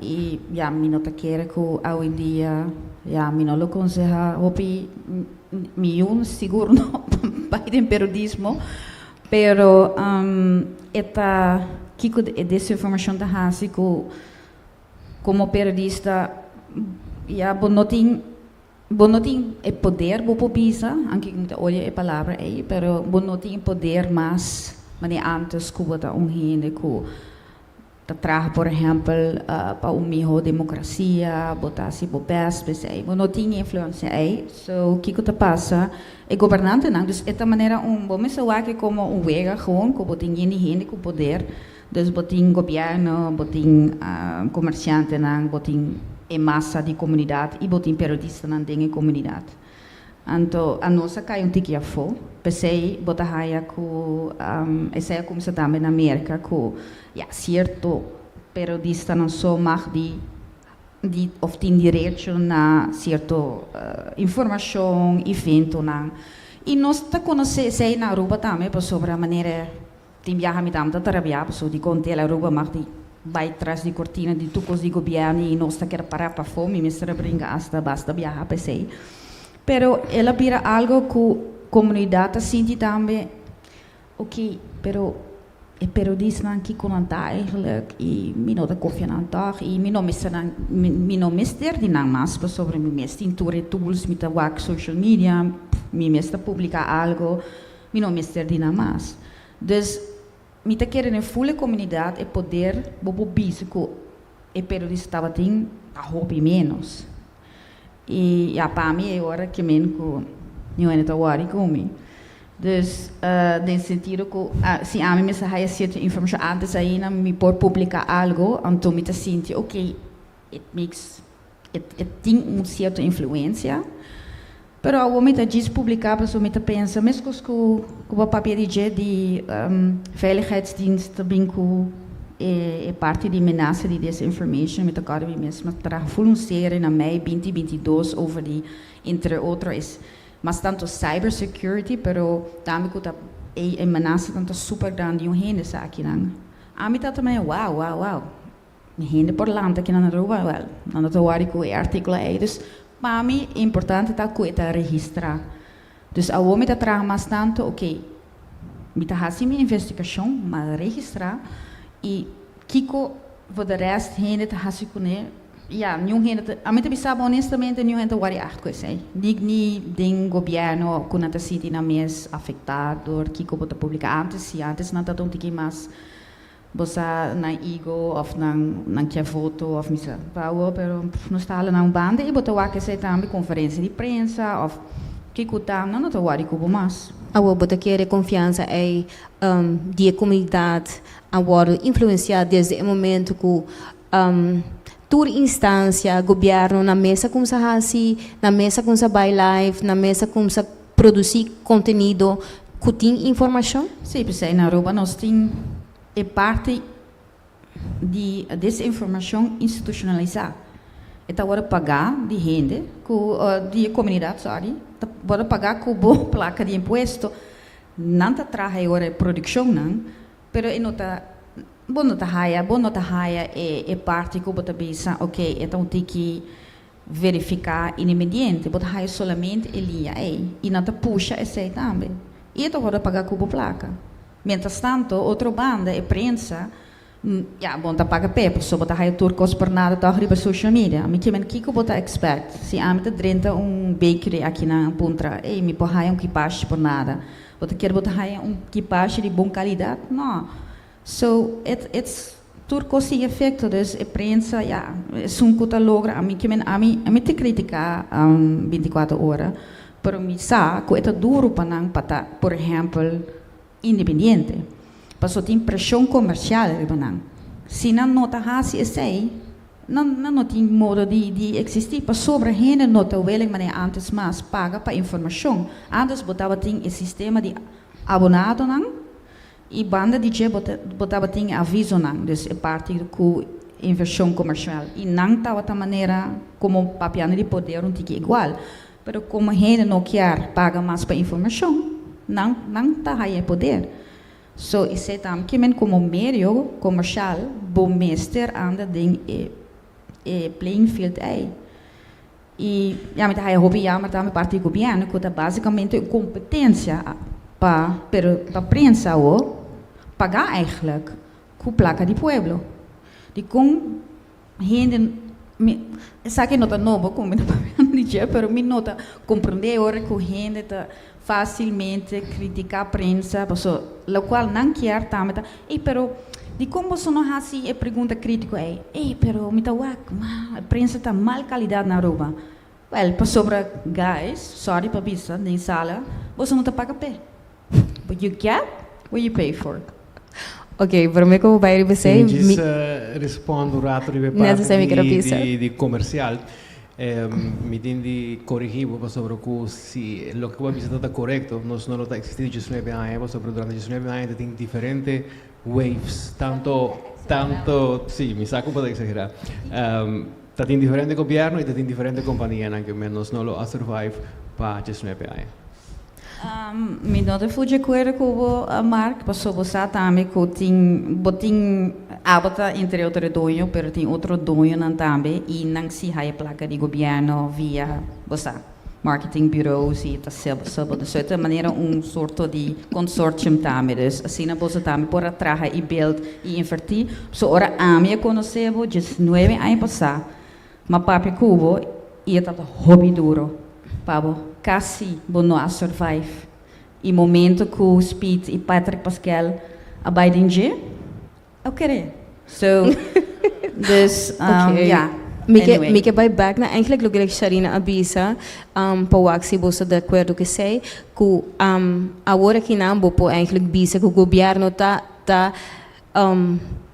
i ya mi no ta kere ku awendia ya mi no lo konsehá hopi mi yu sigur no bai den periodismo, pero e ta kiko e desinformashon ta hasi ku komo periodista ya bo no tin bo no tin e poder, bo por bisa, aunke mi ta odia e palabra ei, pero bo no tin e poder mas manera antes ku bo ta un hende ku ta traha, por ehèmpel, pa un mihó demokrasia, bo ta hasi bo bèst p'esei, bo no tin e influensia ei. So kiko ta pasa? E gobernantenan, dus e ta manera un, bo mester wak e komo un wega gewoon ku bo tin yen di hende ku poder. Dus bo tin gobièrnu, bo tin komersiantenan, bo tin e masa di komunidat i bo tin periodistanan den e komunidat. Anto anos a kai un tiki afó. P'esei bo ta haña ku esei a kuminsá tambe na Merka ku ya sierto periodistanan so mag di di òf tin derecho na sierto informashon, eventonan. I nos ta konosé esei na Aruba tambe pasobra manera tin biaha mi tanta ta rabiá pasobra di kon Tele Aruba mag di bai tras di kortina di tur kos di gobièrnu i nos ta keda pará pafó. Mi mester a bringa asta basta biaha pa esei. Pero el a bira algo ku komunidat ta sinti tambe, oké, pero e periodisnan kiko nan ta eigenlijk i mi no ta kofia nan tòg i mi no mester nan, mi no mester di nan mas pasobra mi mes tin tur e tools, mi ta wak social media, mi mes ta publiká algo. Mi no mester di nan mas. Dus, mi ta kere den ful e komunidat e poder bo por bisa ku e periodista tabatin ta hopi ménos. I ya pa mi e ora ke men ku niun hende ta wòri ku mi. Dus, den sentido ku si ami mester haya sierto informashon antes ainda mi por publiká algo, anto mi ta sinti oke, it makes e tin un sierto influensia, pero awor mi ta djis publiká pasobra mi ta pensa meskos ku ku bo papia di dje di veiligheidsdienst ta bin ku e parti di menasa di disinformation. Mi ta kòrda mi mes mi a traha ful un serie na mei 2022 over di entre otro es mas tanto cyber security, pero tambe ku ta e menasa tan ta super grandi un hende sa akinan. Ami ta ta maya wow wow wow. Mi hende por lanta aki na Aruba, wèl, nan no ta wòri ku e artíkulo ei. Dus, pa mi importante ta ku e ta registrá. Dus awor mi ta traha mas tantu, oké, mi ta hasi mi investigashon, m'a registrá i kiko for de rèst hende ta hasi kuné, ya, niun hende ta, ami ta bisa bo honestamente, niun hende ta wòri acht ku esei. Ni ni den gobièrnu ku nan ta sinti nan mes afektá dor kiko bo ta publiká. Ántes si, ántes nan tabata un tiki mas. Bo sa nan ego of nan nan kier voto of mi sa pawo, pero nos ta hala nan un banda y bo ta wak esey tambe conferencia di prensa of kico ta nan no ta worry cu bo mas. Awor bo ta kere confiansa ey di e comunidad a wordo influencia desde e momento cu tur instancia, gobierno na mesa cumsa haci, na mesa cumsa bay live, na mesa cumsa produci contenido cu tin informacion? Sí, p'esei na Aruba nos tin e parti di desinformacion institucionalisa. E ta worde paga di hende cu, di e comunidad, sorry, ta worde paga cu bo placa di impuesto. Nan ta traha e ora e produccionnan, pero e no ta, bo no ta haya, bo no ta haya e e parti cu bo ta bisa, ok, e ta un tiki verifica independiente, bo ta haya solamente e liña ey y nan ta pusha esey tambe y e ta wordo paga cu bo placa. Mientras tanto, otro banda, e prensa, ya, bo no ta paga p'e, pasobra bo ta haya tur cos por nada tog riba social media. Mi kimen kico bo ta expect? Si ami ta drenta un bakery akinan puntra, ey, mi por haya un kipashi por nada? Bo ta kier bo ta haya un kipashi di bon calidad? No. So, it, it's. Tur kos tin efekto, dus e prensa, ja, esun ku ta logra, ami ke men ami ta kritiká 24 Ora, pero mi sa ku e ta duru pa nan pa ta, por ehèmpel, independiente. Paso tin preshon komersial riba nan. Si nan no ta hasi esei, nan no tin modo di eksistí, pasobra hende no ta willing manera antes mas paga pa informashon. Antes bo tabatin e sistema di abonadonan i banda di dje bo tabatin e avisonan, dus e parti ku invershon komersial. I nan tabata manera komo papiando di poder un tiki igual. Pero komo hende no kier paga mas pa informashon, nan ta haya e poder. So esei tambe ke men komo medio komersial bo mester anda den e playing field ei. I ya, mi ta haya hopi jammer tambe parti di gobièrnu ku ta básikamente un kompetensia pa, pero pa prensa awo pagá eigenlijk ku plaka di pueblo. Dikon hende mi esaki no ta nobo ku mi ta papiando di dje, pero mi no ta komprondé ora ku hende ta fásilmente kritiká prensa paso lokual nan kier tambe ta ey, pero dikon boso no hasi e pregunta krítiko ey? Ey, pero mi ta wak e prensa ta mal kalidat na Aruba. Well, pasobra, guys, sorry pa bisa den sala, boso no ta paga p'e. But you get what you pay for. Ok, promé ku bo bai riba esei, Mi djis respond un rato riba e parti di komersial. Mi tin di korigí bo pasobra ku si loke ku bo a bisa ta korekto, nos no lo ta eksistí 19 aña pasobra durante 19 aña ta tin diferente waves, tanto, tanto, sí, mi sa ku bo ta eksagerá. Ta tin diferente gobièrnu i ta tin diferente kompanianan ke men nos no lo a survive pa 19 aña. Mi no ta full di akuerdo ku bo, Mark, pasobra bo sa tambe ku tin, bo tin, abo ta entre otro e doño, pero tin otro doñonan tambe i nan si haya plaka di gobièrnu via, bo sa, marketing bureaus i ta sebo. Dus e ta manera un sorto di consortium tambe. Dus asina boso tambe por a traha i build i invertí. So ora ami a konosé bo 19 aña pasá, m'a papia ku bo i e tabata hopi duro pa bo. Kasi bo no a survive. I momento ku Speed i Patrick Paskel a bai den dje, a kere. So, dus, ja, anyway. Mi ke bai back na eigenlijk loke Sharina a bisa, pa wak si bo ta di akuerdo ku esei, ku awor akinan bo por eigenlijk bisa ku gobièrnu ta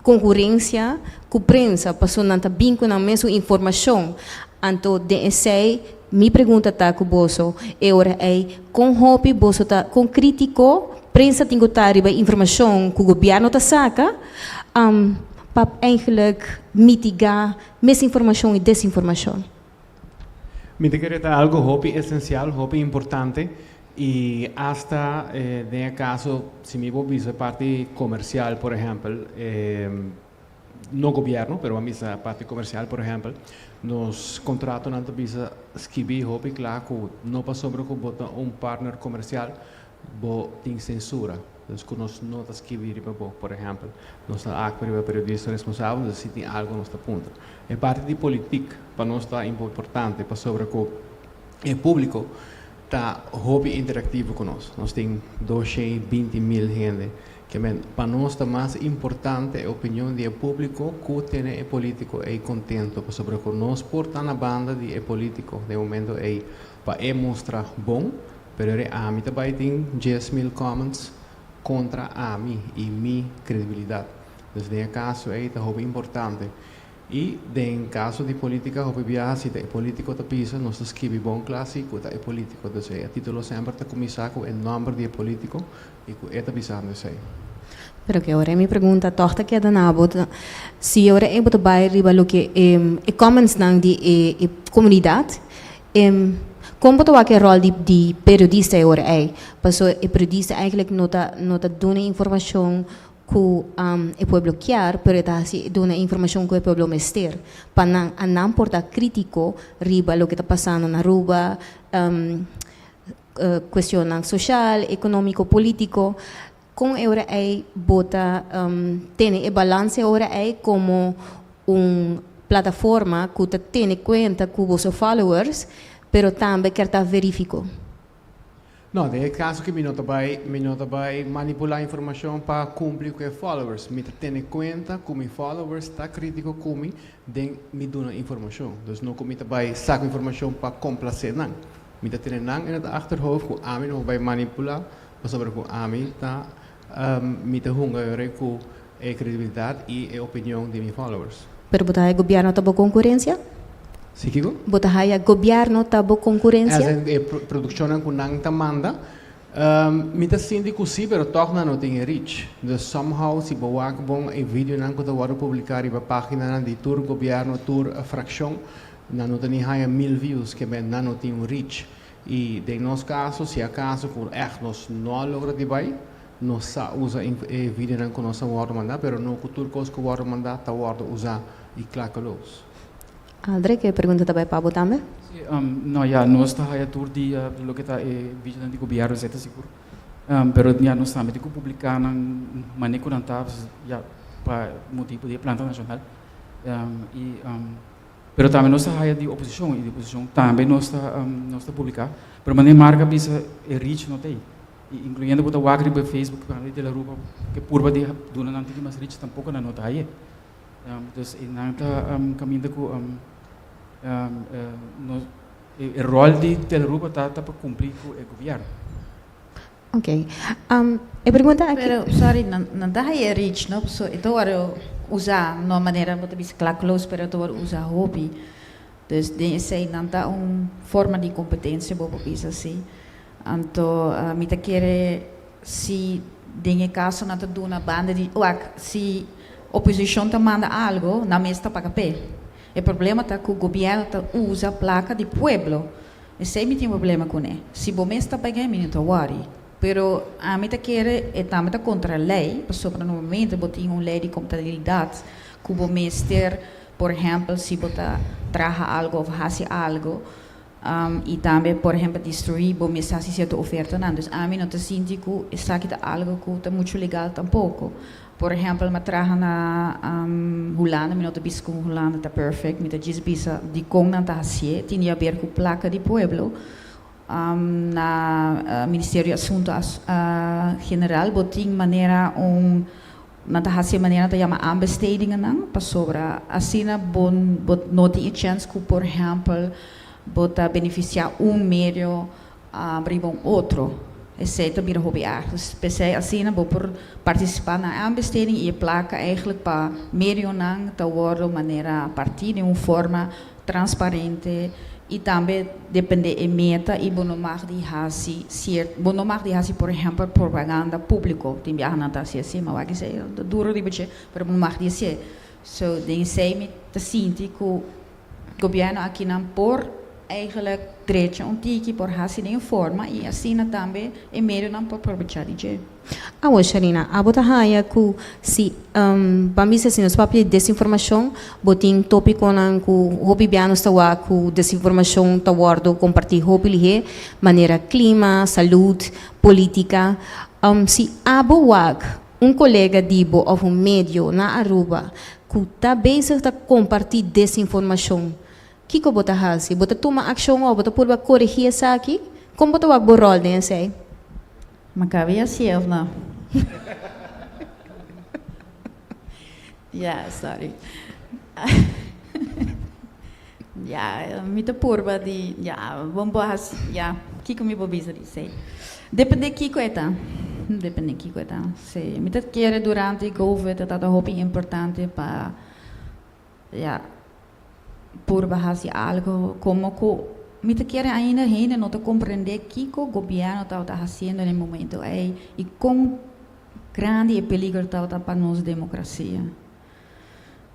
konkurensia ku prensa, pasobra nan ta bin ku nan mesun informashon. Anto den esei mi pregunta ta ku boso e ora ei, kon hopi boso ta, kon krítiko prensa tin ku ta riba e informashon ku gobièrnu ta saka pa eigenlijk mitigá misinformashon i desinformashon? Mi ta kere ta algu hopi esensial, hopi importante i asta den e kaso si mi por bisa parti komersial, por ehèmpel, no gobièrnu pero a bisa parti komersial, por ehèmpel, nos kontratonan ta bisa skibí hopi kla ku no pasobra ku bo ta un partner komersial bo tin sensura. Dus ku nos no ta skibi riba bo, por ehèmpel. Nos ta aktua riba periodista responsabel, dus si tin algu nos ta puntra. E parti di politik pa nos ta importante pasobra ku e públiko ta hopi interaktivo ku nos. Nos tin 220.000 hende. Ke men, pa nos ta mas importante e opinion di e públiko ku tene e polítiko ei kontento, pasobra ku nos por ta na banda di e polítiko den momento ei pa e mustra bon, pero ere ami ta bai tin 10.000 comments kontra ami i mi kredibilidat. Dus den e kaso ei ta hopi importante. I den kaso di polítika hopi biaha si ta e polítiko ta bisa, nos ta skibi bon kla si ku ta e polítiko. Dus e título semper ta kuminsá ku e nòmber di e polítiko i ku e ta bisando esei. Pero ke ora mi pregunta tòg ta keda na bo, si ora ei bo ta bai riba loke e commentsnan di e komunidat, kon bo ta wak e ròl di periodista e ora ei? Pasobra e periodista eigenlijk no ta duna informashon ku e pueblo kier, pero e ta hasi duna informashon ku e pueblo mester pa nan a nan por ta krítiko riba loke ta pasando na Aruba, kuestionnan sosial, ekonómiko, polítiko. Kon e ora ei bo ta tene e balanse ora ei komo un plataforma ku ta tene kuenta ku boso followers, pero tambe kier ta verífiko? No, den e caso cu mi no ta bay manipula informacion pa cumpli cu e followers. Mi ta tene cuenta cu mi followers ta critico cu mi, den mi duna informacion. Dus no cu mi ta bay saca informacion pa complace nan. Mi ta tene nan in het achterhoofd cu ami no bay manipula, pasobra cu ami ta mi ta hunga cu e credibilidad y e opinion di mi followers. Pero bo ta haya gobierno ta bo concurencia? Si, kico? Bo ta haya gobierno ta bo concurencia? As in, e produccion cu nan ta manda, mi ta sinti cu si, pero toch nan no tin reach. Dus somehow, si bo wak bon e video nan cu ta wordo publica riba pagina nan di tur gobierno, tur fraccion, nan no ta ni haya 1000 views, kiermen nan no tin un reach. Y den nos caso, si acaso cu echt nos no a logra di bay, nos sa usa e video nan cu nos a wordo manda, pero no cu tur cos cu wordo manda ta wordo usa y klakkeloos. Aldrich, e pregunta tambe pa bo tambe? Si, no, ja, nos ta haya tur dia loke ta e video di gobierno, ta sigur. Pero ja, nos tambe tin cu publica nan manera cu nan ta, ja, pa motibo di planta nacional. Y, pero tambe nos ta haya di oposicion, y di oposicion tambe nos ta publica. Pero manera Mark a bisa, e reach no tin. Y incluyendo bo ta wak riba Facebook, di Telearuba, cu purba di duna nan tin mas reach, tampoco nan no ta haya. Dus e nan ta caminda cu no, e rol di Telearuba ta pa cumpli cu e gobierno. Ok. E pregunta aki. Pero, sorry, nan ta haya reach, no? So, e ta usa na manera bo ta bisa klakkeloos, pero ta usa hopi. Dus den esey nan ta un forma di competencia, bo bisa asina. Anto, mi ta kere si den e caso nan ta duna banda di wak, si oposicion ta manda algo, nan mes ta paga p'e. E problema ta cu gobierno ta usa placa di pueblo. Esey mi tin problema cu ne. Si bo mes ta paga, mi no ta worry. Pero ami ta kere e tambe ta contra ley, pasobra normalmente bo tin un ley di contabilidad cu bo mester, por ehempel, si bo ta traha algo of haci algo, y tambe, por ehempel, destrui, bo mester haci cierto oferta nan. Dus ami no ta sinti cu esaki ta algo cu ta mucho legal tampoco. Por ehempel, mi a traha na Hulanda, mi no ta bisa cu Hulanda ta perfect, mi ta djis bisa di con nan ta haci'e, tin di haber cu placa di pueblo. Na Ministerio di Asunto General, bo tin manera un nan ta haci manera ta yama aanbestedingen nan, pasobra asina bo no tin e chance cu, por ehempel, bo ta beneficia un medio riba un otro. Esey ta bira hopi erg. Dus p'esey asina bo por participa na aanbesteding y e placa eigenlijk pa medio nan ta wordo manera parti di un forma transparente y tambe depende e meta y bo no mag di haci cierto, bo no mag di haci, por ehempel, propaganda publico. Tin biaha nan ta haci asina, ma wak esey duro riba dje, pero bo no mag di haci. So den esey mi ta sinti cu gobierno aki nan por eigenlijk drecha un tiki, por haci den forma y asina tambe e medio nan por aprovecha di dje. Awo, Sharina, abo ta haya ku si ban bisa si nos papia di desinformacion, bo tin topiconan ku hopi bia nos ta wak ku desinformacion ta wordo comparti hopi lihe, manera clima, salud, politica. Si abo wak un colega di bo of un medio na Aruba ku ta bezig ta comparti desinformacion, kiko bo ta hasi? Bo ta tuma accion of bo ta purba corrigi esaki? Con bo ta wak bo rol den esey? Ma cabe asina of no? Ja, sorry. Ja, mi ta purba di, ja, bon bo has, ja, kiko mi bo bisa di sei. Depende kiko e ta. Depende kiko e ta. Si, mi ta kere durante COVID ta hopi importante pa, ja, purba hasi algo como cu mi ta kere ainda hende no ta comprende kiko gobierno ta haciendo na e momento ey y con grandi e peligro ta pa nos democracia.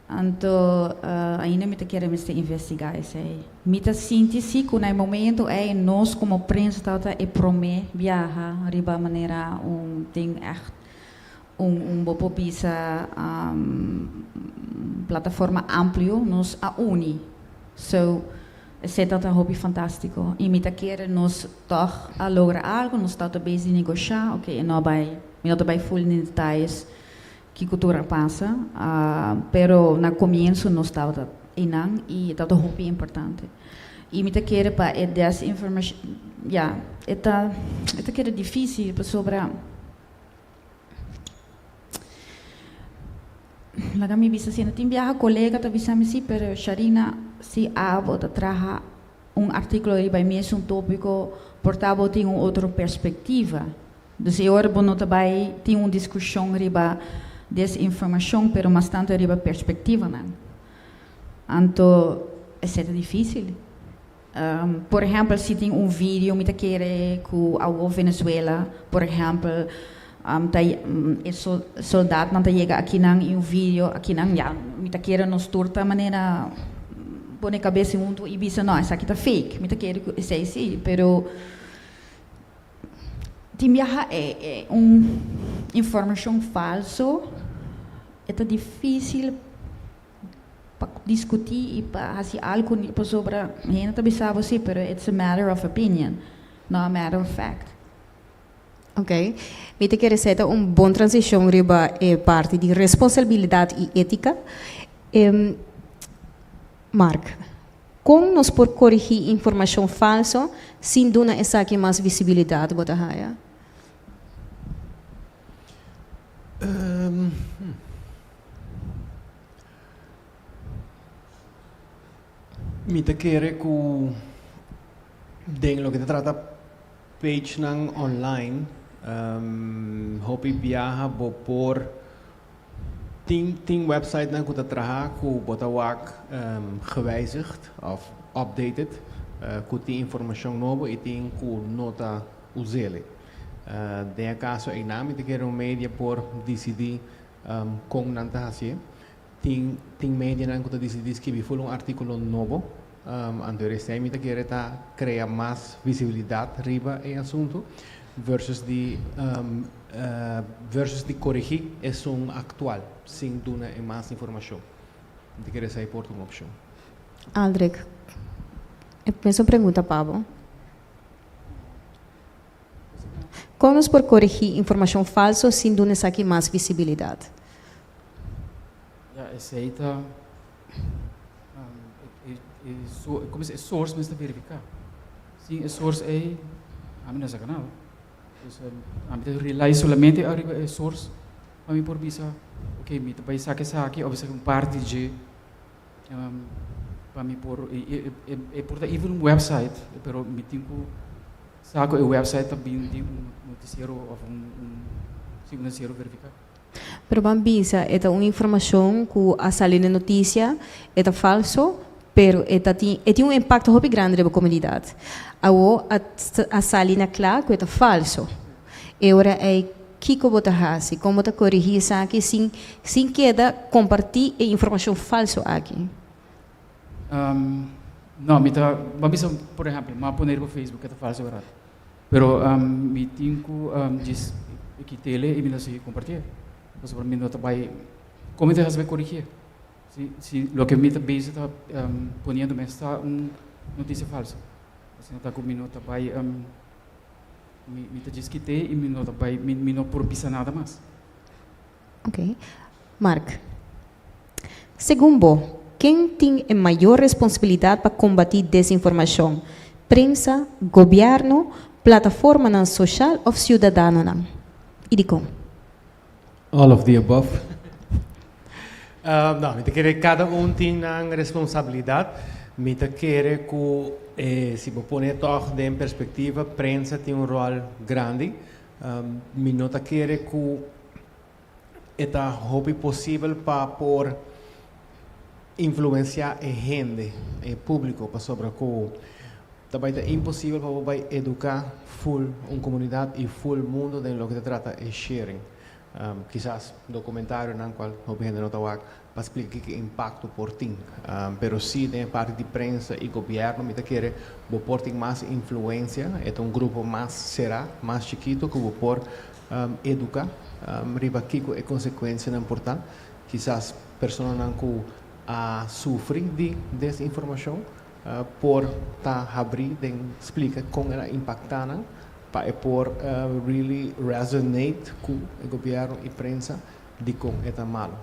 Anto, ainda mi ta kere mester investiga esey. Mi ta sinti si cu na e momento ey nos como prensa ta e prome biaha riba manera un tin echt un bo por bisa plataforma amplio nos a uni. So, esey ta hopi fantastico. Y mi ta kere nos toch a logra algo, nos ta bezig negocia, ok, no bay, mi no ta bay full in detalles kico tur a pasa, pero na comienzo nos tabata einan y tabata hopi importante. I mi ta kere pa e desinformashon, ya, e ta e ta keda difísil pasobra laga mi bisa asina, tin biaha kolega ta bisa mi si, pero Sharina si abo ta traha un artíkulo riba e mesun tópiko por ta bo tin un otro perspektiva. Dus e ora bo no ta bai tin un diskushon riba desinformashon pero mas tantu riba perspektivanan. Anto esei ta difísil. Por ehèmpel si tin un video mi ta kere ku awor Venezuela por ehèmpel ta e soldatnan ta yega akinan i un video akinan ya mi ta kere nos tur ta manera pone kabes huntu i bisa no esaki ta fake mi ta kere ku esei si pero Tin biaha e un informashon falso e ta difísil pa diskutí i pa hasi algu pasobra hende ta bisa bo si pero it's a matter of opinion no a matter of fact. Ok, mi ta kere esei ta un bon transishon riba e parti di responsabilidat i étika. Mark. Kon nos por korigí informashon falso sin duna esaki mas visibilidat, bo ta haya? Mi ta kere ku den loke ta trata pagenan online hopi biaha bo por Tin tin websitenan ku ta traha ku bo ta wak gewijzigd of updated ku tin informashon nobo i tin ku no ta us'ele. Den e kaso einan mi ta kere un media por disidí kon nan ta hasié. Tin tin medianan ku ta disidí skibi ful un artíkulo nobo. Anto esei mi ta kere ta krea mas visibilidat riba e asuntu versus di versus di korigí esun aktual sin duna e mas informashon. Mi ta kere esei por ta un opshon. Aldrich, e mesun pregunta pa bo. Kon nos por korigí informashon falso sin duna esaki mas visibilidat? Ya, esei ta e source mester verifiká. Sin e source ei, ami no saka nada. Dus ami ta rely solamente ariba e source pa mi por bisa, ok, mi ta bai saka esaki of esaki un parti dje pa mi por, e por ta even un website, pero mi tin ku sa ku e website ta bin di un notisiero of un, si, un notisiero verifiká. Pero ban bisa e ta un informacion cu a sali den noticia, e ta falso, pero e ta tin e tin un impacto hopi grandi riba comunidad. Awo a a sali na cla cu e ta falso. E ora ey kico bo ta haci? Con bo ta corigi esaki sin sin keda comparti e informacion falso aki? No, mi ta, ban bisa por ehempel, mi a pone riba Facebook e ta falso berdad. Pero mi tin ku djis kit'ele i mi ta sigui kompartié. Pasobra mi no ta bai, kon mi ta hasi bai korigié? Si si loke mi ta bezig ta poniendo mes ta un notisia falso. Asina ta ku mi no ta bai mi mi ta djis kit'é i mi no ta bai mi mi no por bisa nada mas. Ok. Mark, Segun bo, ken tin e mayor responsabilidat pa kombatí desinformashon, prensa, gobièrnu, plataformanan soshal òf siudadanonan? I dikon? All of the above. No, mi ta kere kada un tin nan responsabilidat. Mi ta kere ku si bo pone tòg den perspektiva, prensa tin un ròl grandi. Mi no ta kere ku e ta hopi posibel pa por influenciá e hende, e público, pasobra ku ta bai ta imposibel pa bo bai eduká ful un komunidat i ful mundu den loke ta trata e sharing. Kisas dokumentarionan kual hopi hende no ta wak pa splika kiko impakto por tin. Pero si den e parti di prensa i gobièrnu mi ta kere bo por tin mas influensia, e ta un grupo mas será, mas chikitu ku bo por eduká riba kiko e konsekuensianan por ta. Kisas personanan ku a sufri di desinformashon por ta habrí den splika kon el a impaktá nan pa e por really resonate ku e gobièrnu i prensa dikon e ta malu.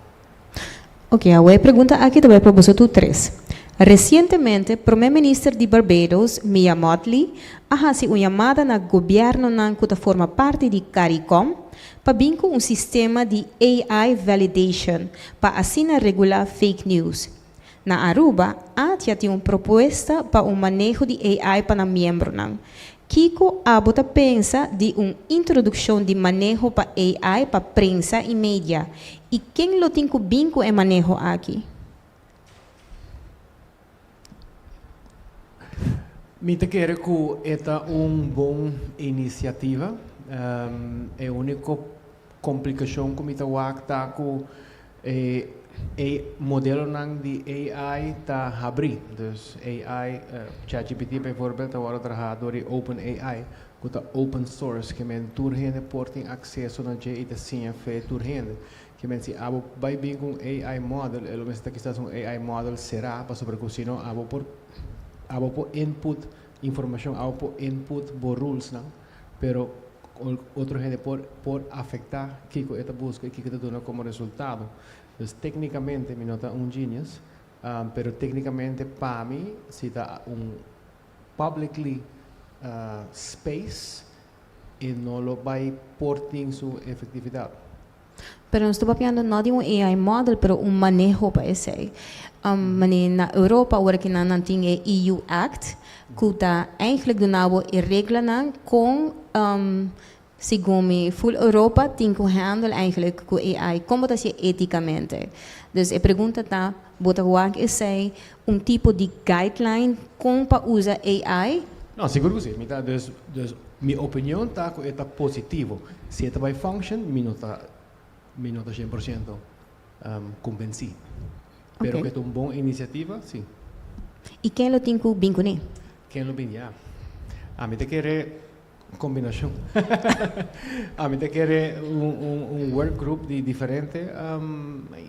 Ok, awor e pregunta aki ta bai pa boso tur tres. Resientemente, Promé Minister di Barbados, Mia Mottley, a hasi un yamada na gobièrnunan ku ta forma parti di Caricom pa bin ku un sistema di AI validation pa asina regulá fake news. Na Aruba, ATIA tin un propuesta pa un maneho di AI pa nan miembronan. Kiko abo ta pensa di un introdukshon di maneho pa AI pa prensa i media? I ken lo tin ku bin ku e maneho aki? Mi ta kere ku e ta un bon inisiativa. E úniko komplikashon ku mi ta wak ta ku e e modelonan di AI ta habrí. Dus AI, ChatGPT bijvoorbeeld, ta wòrdu trahá dor di OpenAI, ku ta open source, ke men tur hende por tin akseso na dje i ta siña fe tur hende. Ke men si abo bai bin ku un AI model, e lo mester ta kisas un AI model será, pasobra ku si no abo por abo por input informashon, abo por input bo rulesnan, pero otro hende por por afektá kiko e ta buska i kiko e ta duna komo resultado. Dus téknikamente mi no ta un genius, pero téknikamente pa mi si ta un publicly space e no lo bai por tin su efektividat. Pero nos ta papiando no di un AI model, pero un maneho pa esei. Manera na Europa awor ki nan nan tin e EU Act ku ta eigenlijk duna bo e reglanan kon segun mi full Europa tin ku handle eigenlijk ku AI, kon bo ta hasié etikamente. Dus e pregunta ta, bo ta wak esei un tipo di guideline kon pa usa AI? No, sigur ku si. Mi ta, dus, dus mi opinion ta ku e ta positivo. Si e ta bai function, mi no ta, mi no ta 100% konbensí. Pero ku e ta un bon inisiativa, si. I ken lo tin ku bin kuné? Ken lo bin, ya. Ami ta kere kombinashon. Ami ta kere un, un, un workgroup di diferente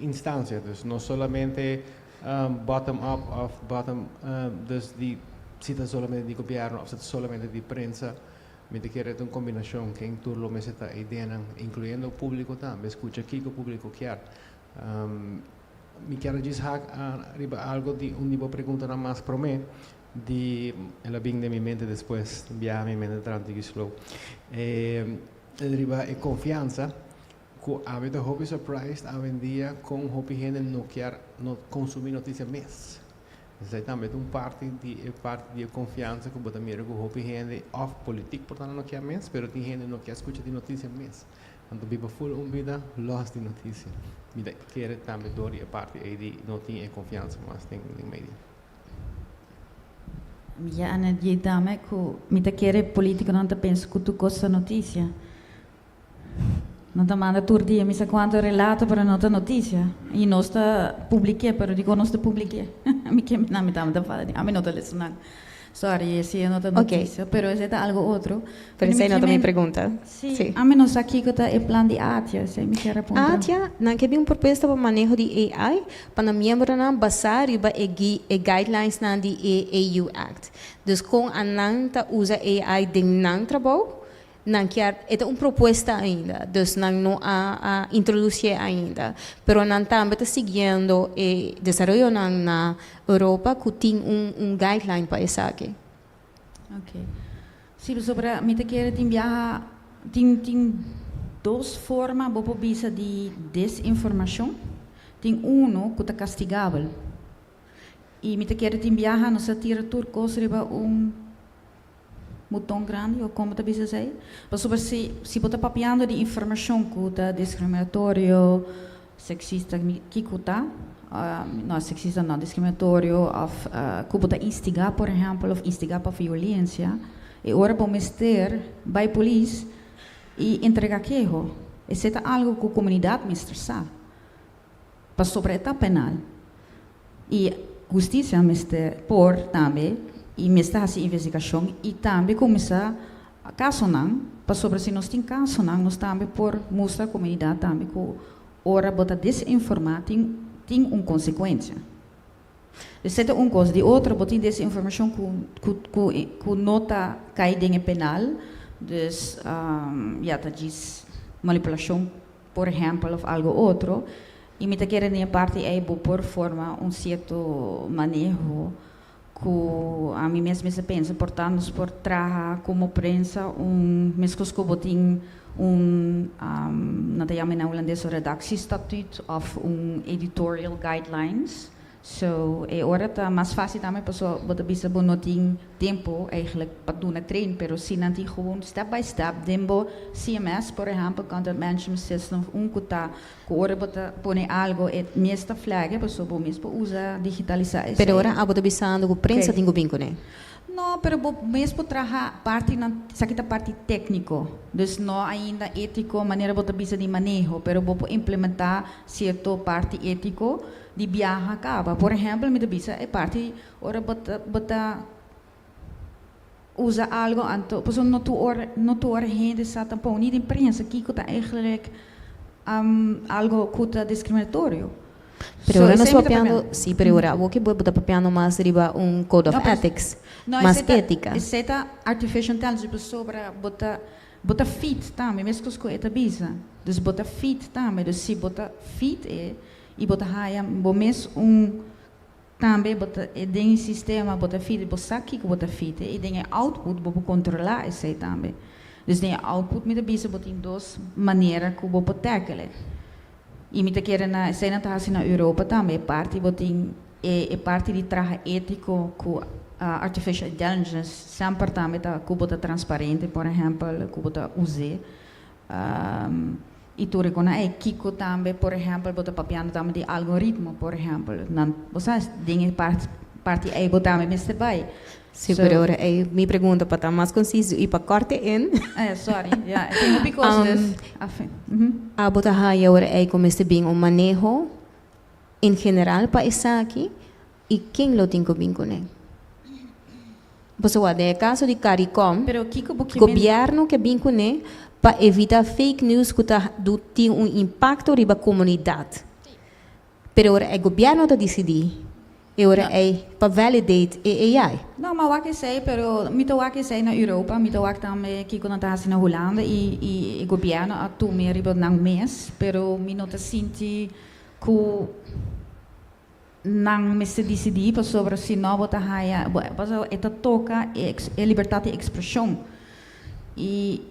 instansia. Dus no solamente bottom up of bottom, dus di si ta solamente di gobièrnu of si ta solamente di prensa. Mi ta kere ta un kombinashon ken tur lo mester ta ideanan, inkluyendo públiko tambe, skucha kiko públiko kier. Mi kier a djis hak riba algo di un di bo preguntanan mas promé, di el a bin den mi mente despues, biaha mi mente ta tiki slow. Riba e konfiansa ku ami ta hopi surprised awendia kon hopi hende no kier no konsumí notisia mes. Esei tambe ta un parti di e parti di e konfiansa ku bo ta mira ku hopi hende òf politik por ta no kier mes, pero tin hende no kier skucha di notisia mes. Nan ta biba ful un bida lòs di notisia. Mi ta kere tambe dor di e parti ei di no tin e konfiansa mas den media. Mi ya a dje dame ku mi ta kere politikonan ta pensa ku tur kos ta notisia. Nan ta manda tur dia mi sa kuantu relato pero no ta notisia. I nos ta publik'é pero dikon nos ta publik'é? Mi ke nan mi tambe ta fala di ami no ta lesa nan. Sorry esei no ta notisia pero esei ta algo otro. Pero esei no ta mi pregunta. Sí, ami no sa kiko ta e plan di ATIA, esei mi kier a puntra. ATIA, nan ke bin un propuesta pa maneho di AI pa nan miembronan basá riba e e guidelinesnan di e EU Act. Dus kon a nan ta usa AI den nan trabou, nan kier, e ta un propuesta ainda, dus nan no a a introducié ainda. Pero nan tambe ta siguiendo e desaroyonan na Europa ku tin un un guideline pa esaki. Ok. Sí, pasobra mi ta kere tin biaha, tin tin dos forma bo por bisa di desinformashon. Tin uno ku ta kastigabel. I mi ta kere tin biaha nos ta tira tur kos riba un buton grandi o kon bo ta bisa esei. Pasobra si si bo ta papiando di informashon ku ta diskriminatorio, Sexista kiko ta? No, sexista no, discriminatorio of cu bo ta instiga por ehempel of instiga pa violencia, e ora bo mester bay polis y entrega keho. Esey ta algo cu comunidad mester sa, pasobra e ta penal y husticia mester por tambe y mester haci investigacion y tambe cuminsa Kasonan, pasobra si nos tin kasonan nos tambe por mustra komunidat tambe ku ora bo ta desinformá tin tin un konsekuensia. Esei ta un kos. Di otro bo tin desinformashon ku ku ku ku no ta kai den e penal, dus ya ta djis manipulashon por ehèmpel òf algu otro. I mi ta kere den e parti ei bo por forma un sierto maneho ku ami mes mester pensa por ta nos por traha komo prensa un meskos ku bo tin un nan ta yama na hulandes un redactiestatuut òf un editorial guidelines. So e ora ta mas fácil tambe pasobra bo ta bisa bo no tin tempo eigenlijk pa duna train, pero si nan tin gewoon step by step den bo CMS, por ehempel, Content Management System, of un ku ta ku ora bo ta pone algo e mes ta flag pasobra bo mes por usa digitalisa esei. Pero ora abo ta bisando ku prensa tin ku bin kuné. No, pero bo mes por traha partinan, esaki ta parti tékniko, dus no ainda étiko manera bo ta bisa di maneho, pero bo por implementá sierto parti étiko di biaha kaba. Por ehèmpel, mi ta bisa e parti ora bo ta bo ta usa algo anto pasobra no tur ora no tur ora hende sa tampoko ni den prensa kiko ta eigentlik algo ku ta diskriminatorio. Pero ora nos papiando, si, pero ora awor ke bo ta papiando mas riba un code of ethics, mas ética. Esei ta artificial intelligence pasobra bo ta bo ta feed tambe meskos ku e ta bisa. Dus bo ta feed tambe, dus si bo ta feed e i bo ta haya bo mes un tambe bo ta e den e sistema bo ta feed bo sa kiko bo ta feed i den e output bo por kontrolá esei tambe. Dus den e output mi ta bisa bo tin dos manera ku bo por tackle e. I mi ta kere na esei nan ta hasi na Europa tambe e parti bo tin e e parti di traha étiko ku artificial intelligence semper tambe ta ku bo ta transparente por ehèmpel ku bo ta us'é. I tur e kona ei kiko tambe por ehèmpel bo ta papiando tambe di algoritmo por ehèmpel nan bo sa den e parti ei bo tambe mester bai. Si pero ora ei mi pregunta pa ta mas konsiso i pa kòrte in. Eh sorry ya e tin hopi kos dus afin. Abo ta haya ora ei ku mester bin un maneho en general pa esaki i ken lo tin ku bin kuné? Pasobra den e kaso di Caricom, Pero kiko bo ke men. gobièrnu ke bin kuné pa evitá fake news ku ta tin un impakto riba komunidat. Pero ora e gobièrnu ta disidí, e ora ei pa validate e AI. No, m'a wak esei, pero mi ta wak esei na Europa, mi ta wak tambe kiko nan ta hasi na Hulanda i i e gobièrnu a tuma riba nan mes, pero mi no ta sinti ku nan mester disidí pasobra si no bo ta haya, pasobra e ta toka e e libertat di ekspreshon i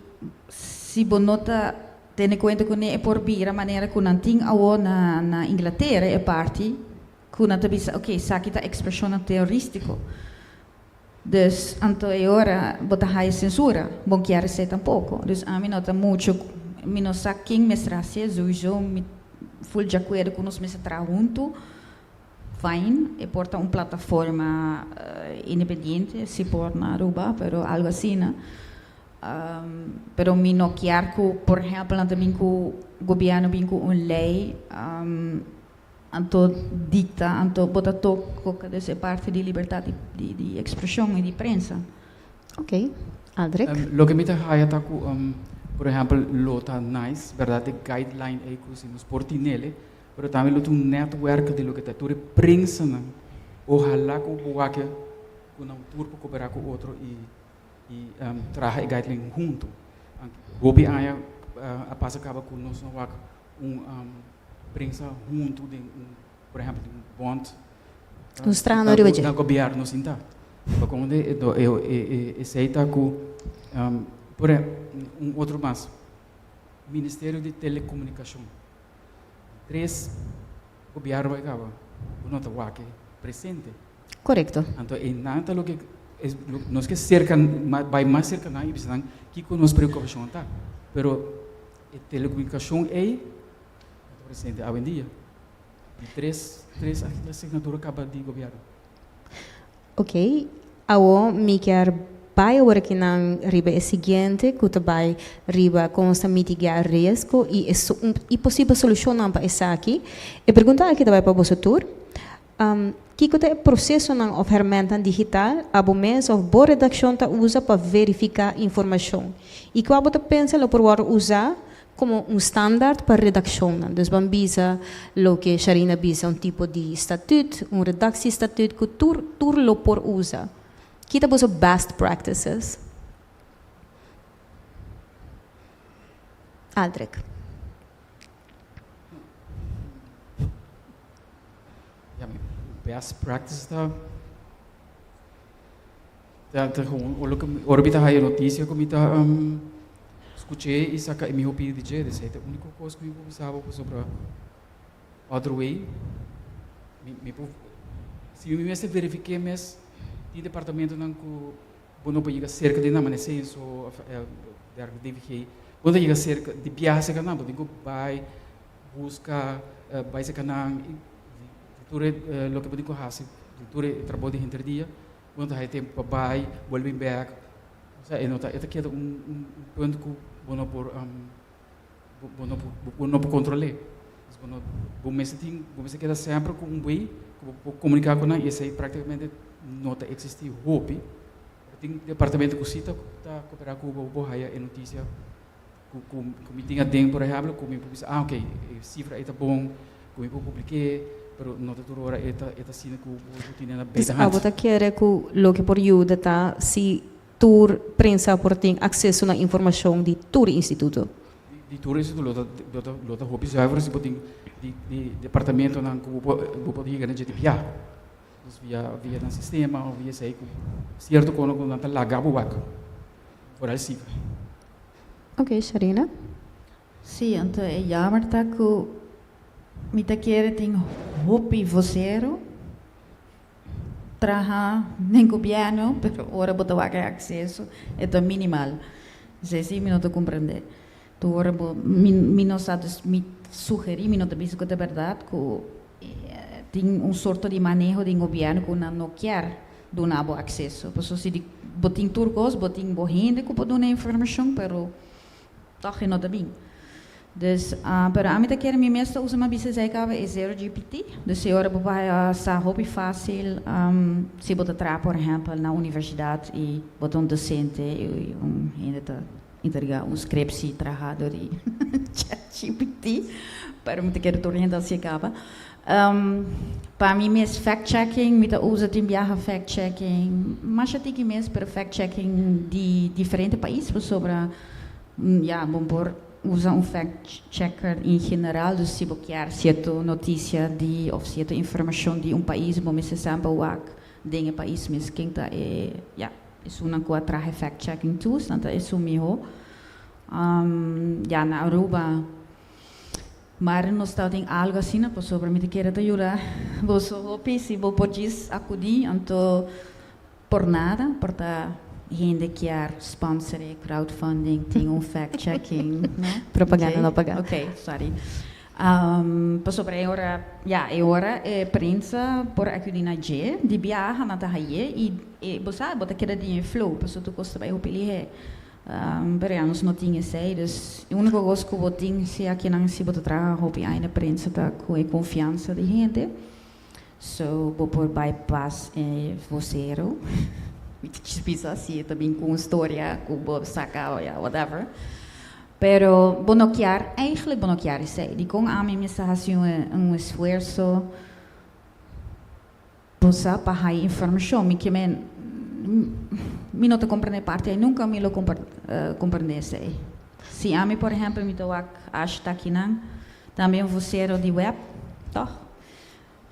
si bo no ta tene kuenta kuné e por bira manera ku nan tin awo na na Inglatera e parti ku nan ta bisa ok esaki ta ekspreshonnan teroristiko dus anto e ora bo ta haya sensura bo kier esei tampoko dus ami no ta mucho mi no sa ken mester hasié souiso mi ful di akuerdo ku nos mester traha huntu fine e por ta un plataforma independiente si por na Aruba pero algo asina. Pero mi no kier ku por ehempel nan ta bin ku gobierno bin ku un ley anto dicta anto bo ta toca dus e parti di libertad di di expresion y di prensa. Ok, Aldrich. Loke mi ta haya ta ku por ehempel lo ta nice berdad e guideline ey ku si nos por tinele pero tambe lo ta un netwerk di loke ta tur e prensanan ohala ku bo wak ku nan tur por copera ku otro y y traha e guideline hunto. Hopi aña a pasa caba cu nos no wak un prensa hunto den un, por ehempel, den un bond. Nos trahando riba dje. Na gobierno sinta. Pakonde esey ta cu, por ehempel, un otro mas, Ministerio di Telecomunicacion. Tres gobierno a caba, bo no ta wak presente. Korekto. Anto e nan ta loke nos ke serka bai mas serka nan i bisa nan kiko nos preokupashon ta. Pero e telekomunikashon ei no ta presente awendia. Di tres tres asignatura kaba di gobièrnu. Oké, awo mi kier bai awor aki nan riba e siguiente ku ta bai riba kon nos ta mitigá riesgo i e i posibel solushonnan pa esaki. E pregunta aki ta bai pa boso tur. Kiko ta e prosesonan òf hèrmèntnan digital abo mes òf bo redakshon ta usa pa verifiká informashon? I kua bo ta pensa lo por wòrdu usá komo un standaard pa redakshonnan? Dus ban bisa loke Sharina bisa, un tipo di statüt, un redaksiestatüt ku tur tur lo por usa. Ki ta boso best practices? Aldrich. Best practice ta gewoon ora mi ta haya noticia cu mi ta scuche y saca e miho pidi di dje. Esey ta e unico cos cu mi por bisa bo pasobra other way mi por, si mi mester verifique mes tin departamentonan cu bo no por yega cerca di nan, manera Censo of DVG, bo no ta yega cerca di biaha cerca nan, bo tin cu bay busca bay cerca nan y di tur e loke bo tin cu haci, di tur e trabou di henter dia, bo no ta haya tempo pa bay, bolbe bin bek, osea e no ta e ta keda un un punt cu bo no por bo no por bo no por controle, bo no bo mester tin bo mester keda semper cu un way cu bo por comunica cu nan y esey practicamente no ta existi hopi, tin departamento cu si ta coopera cu bo, bo haya e noticia ku ku mi tin aden por ehemplo ku mi por bisa, ah, okay, e sifra ei ta bon ku mi por publik'é, pero no ta tur ora e ta e ta asina ku bo tene na Dus beter abo hand. Ta kere ku loke por yuda ta si tur prensa por tin akseso na informashon di tur instituto? Di tur instituto lo ta lo ta lo ta hopi zuiver si bo tin di di departamentonan ku bo por bo por yega na dje di bia. Dus via via nan sistema òf via esei ku sierto kono ku nan ta laga bo wak foral sifra. Ok, Sharina. Sí, anto e jammer ta ku mi ta kere tin hopi vocero traha den gobierno, pero ora bo ta wak e acceso e ta minimal. Esei sí mi no ta comprende. Tur ora bo mi mi no sa, dus mi sugeri, mi no ta bisa ku ta berdad ku tin un sorto di maneho den gobierno ku nan no kier duna bo acceso. Pasobra si di bo tin tur cos, bo tin bo hende cu por duna informacion, pero toch e no ta bin. Dus, pero ami ta kere mi mes ta usa mi a bisa esey caba e zero GPT. Dus si ora bo bay sa hopi facil si bo ta traha por ehempel na universidad y bo ta un docente y un hende ta entrega un scriptie traha door di ChatGPT, pero mi ta kere tur hende haci caba. Pa mi mes fact checking, mi ta usa tin biaha fact checking, masha tiki mes, pero fact checking di diferente pais pasobra ya bo por usa un fact checker en general, dus si bo kier cierto noticia di of cierto informacion di un pais bo mester semper wak den e pais mes ken ta e ya esunnan cu a traha e fact checking tools, nan ta esun miho. Ya na Aruba. Maar nos ta den algo asina pasobra mi ta kere ta yuda boso hopi si bo por djis acudi anto por nada por ta hende kier sponsor e crowdfunding tin un fact checking no. Propaganda no paga. Ok sorry pasobra e ora ya e ora e prensa por acudi na dje di biaha nan ta haye y e bo sa bo ta keda den e flow pasobra tur cos ta bay hopi lihe. Pero ya nos no tin esei, dus e úniko kos ku bo tin si akinan si bo ta traha hopi aña na prensa ta ku e konfiansa di hende. So bo por bypass e vosero, mi ta kis bisa si e ta bin ku un storia ku bo saka o ya whatever. Pero bo no kier, eigenlijk bo no kier esei. Dikon ami mester hasi un esfuerso Bo sa pa haya informacion. Mi ke men, mi no ta comprende parti ay, nunca mi lo comprende esey. Si ami por ehempel mi ta wak hashtag kinan, tambe un vocero di web, toch?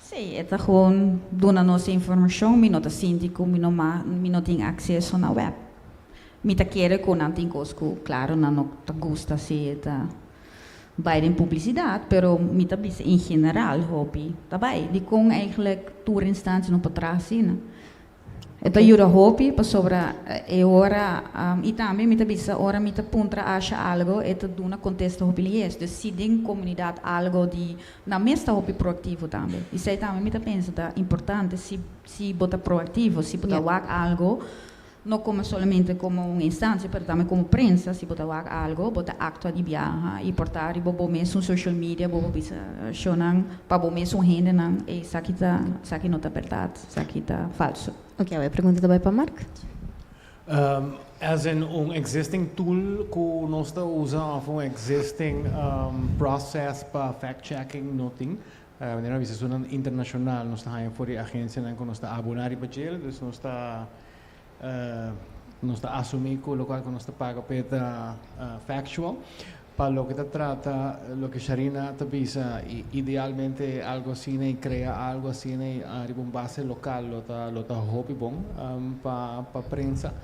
Si, e ta gewoon duna nos e informacion, mi no ta sinti cu mi no ma, mi no tin acceso na web. Mi ta kere cu nan tin cos cu, claro, nan no ta gusta si e ta Bai den publicidad, pero mi ta bisa en general hopi ta bai. Dikon eigenlijk tur instancia no por traha asina? E ta yuda hopi pasobra e ora, y tambe mi ta bisa ora mi ta puntra Asha algo e ta duna contesta hopi lies. Dus si den comunidad algo di nan mes ta hopi proactivo tambe. Y esey tambe mi ta pensa ta importante si si bo ta proactivo, si bo ta wak algo. No como solamente como un instancia, pero tambe como prensa, si bo ta wak algo, bo ta actua di biaha y por ta riba bo mesun social media, bo por bisa shownan pa bo mesun hendenan, ey esaki ta, esaki no ta berdad, esaki ta falso. Ok, awe e pregunta ta bai pa Mark. As in un existing tool cu nos ta usa of un existing process pa fact checking no tin. Manera mi a bisa esunnan internacional nos ta haña for di agencianan cu nos ta abona riba djel, dus nos ta nos ta asumi cu locual cu nos ta paga p'e ta factual. Pa loke ta trata loke Sharina ta bisa, idealmente algo asina y crea algo asina y ariba un base local lo ta hopi bon pa prensa.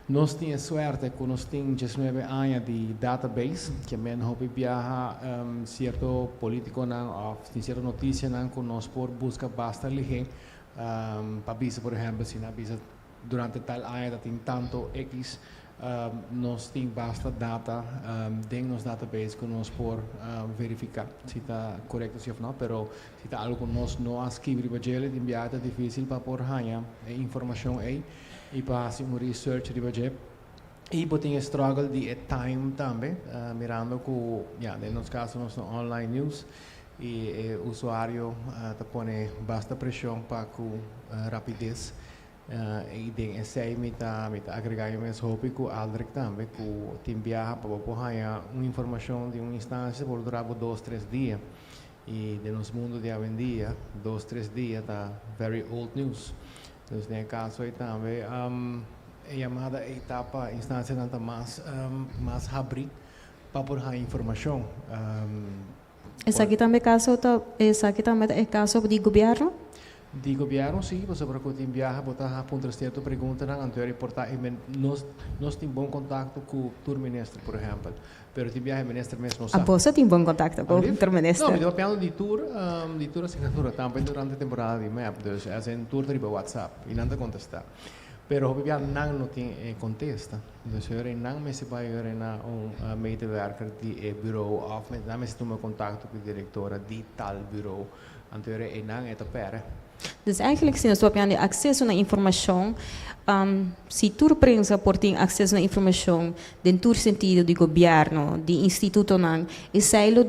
Nos tin e suerte cu nos tin 19 aña di database, kiermen hopi biaha cierto politiconan of tin cierto noticianan cu nos por busca basta lihe pa bisa, por ehempel, si nan bisa durante tal aña ta tin tanto X, nos tin basta data den nos database cu nos por verifica si ta corecto si of no, pero si ta algo cu nos no a skibi riba djele, tin biaha ta dificil pa por haya e informacion ey y pa haci un research riba dje. Y bo tin e struggle di e time tambe, mirando cu, ya, den nos caso nos ta online news y e usuario ta pone basta presion pa cu rapidez. Y den esey mi ta agrega mi mes hopi cu Aldrich tambe, cu tin biaha pa bo por haya un informacion di un instancia por dura bo 2, 3 dia. Y den nos mundo di awendia, 2, 3 dia ta very old news. Dus den caso ey tambe e yamada ta pa instancianan ta mas habri pa por haya informacion. Esaki tambe caso ta, esaki tambe e caso di gobierno? Di gobierno si, pasobra cu tin biaha bo ta puntra cierto preguntanan, anto reporta y nos tin bon contacto cu tur minister, por ehempel. Pero tin biaha minister mes no sa. Ah, bo tin bon contacto cu tur minister? No, mi ta papiando di tur asignatura, tambe durante temporada di MEP, dus as in tur riba WhatsApp y nan ta contesta. Pero hopi biaha nan no tin contesta. Dus ora nan mester bay ora na un medewerker di e bureau of nan mester tuma contacto cu directora di tal bureau. Anto ora e nan e ta pere. Dus eigenlijk, si nos papiando di acceso na informacion, si tur prensa por tin acceso na informacion, den tur sentido di gobierno, di institutonan, esey lo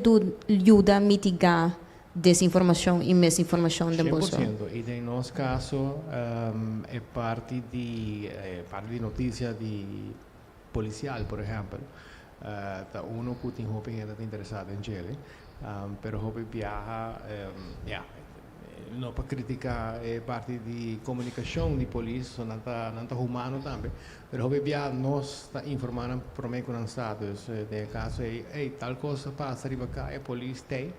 yuda mitiga desinformacion y misinformacion den boso. 100%. Y den nos caso, e parti di noticia di policial, por ehempel, ta uno cu tin hopi hende interesa den dje, pero hopi biaha, ja, no pa critica e parti di comunicacion di polis, so nan ta humano tambe, pero hopi biaha nos ta informando prome cu nan status, den caso ey, hey, tal cos a pasa riba caya, polis t'ey,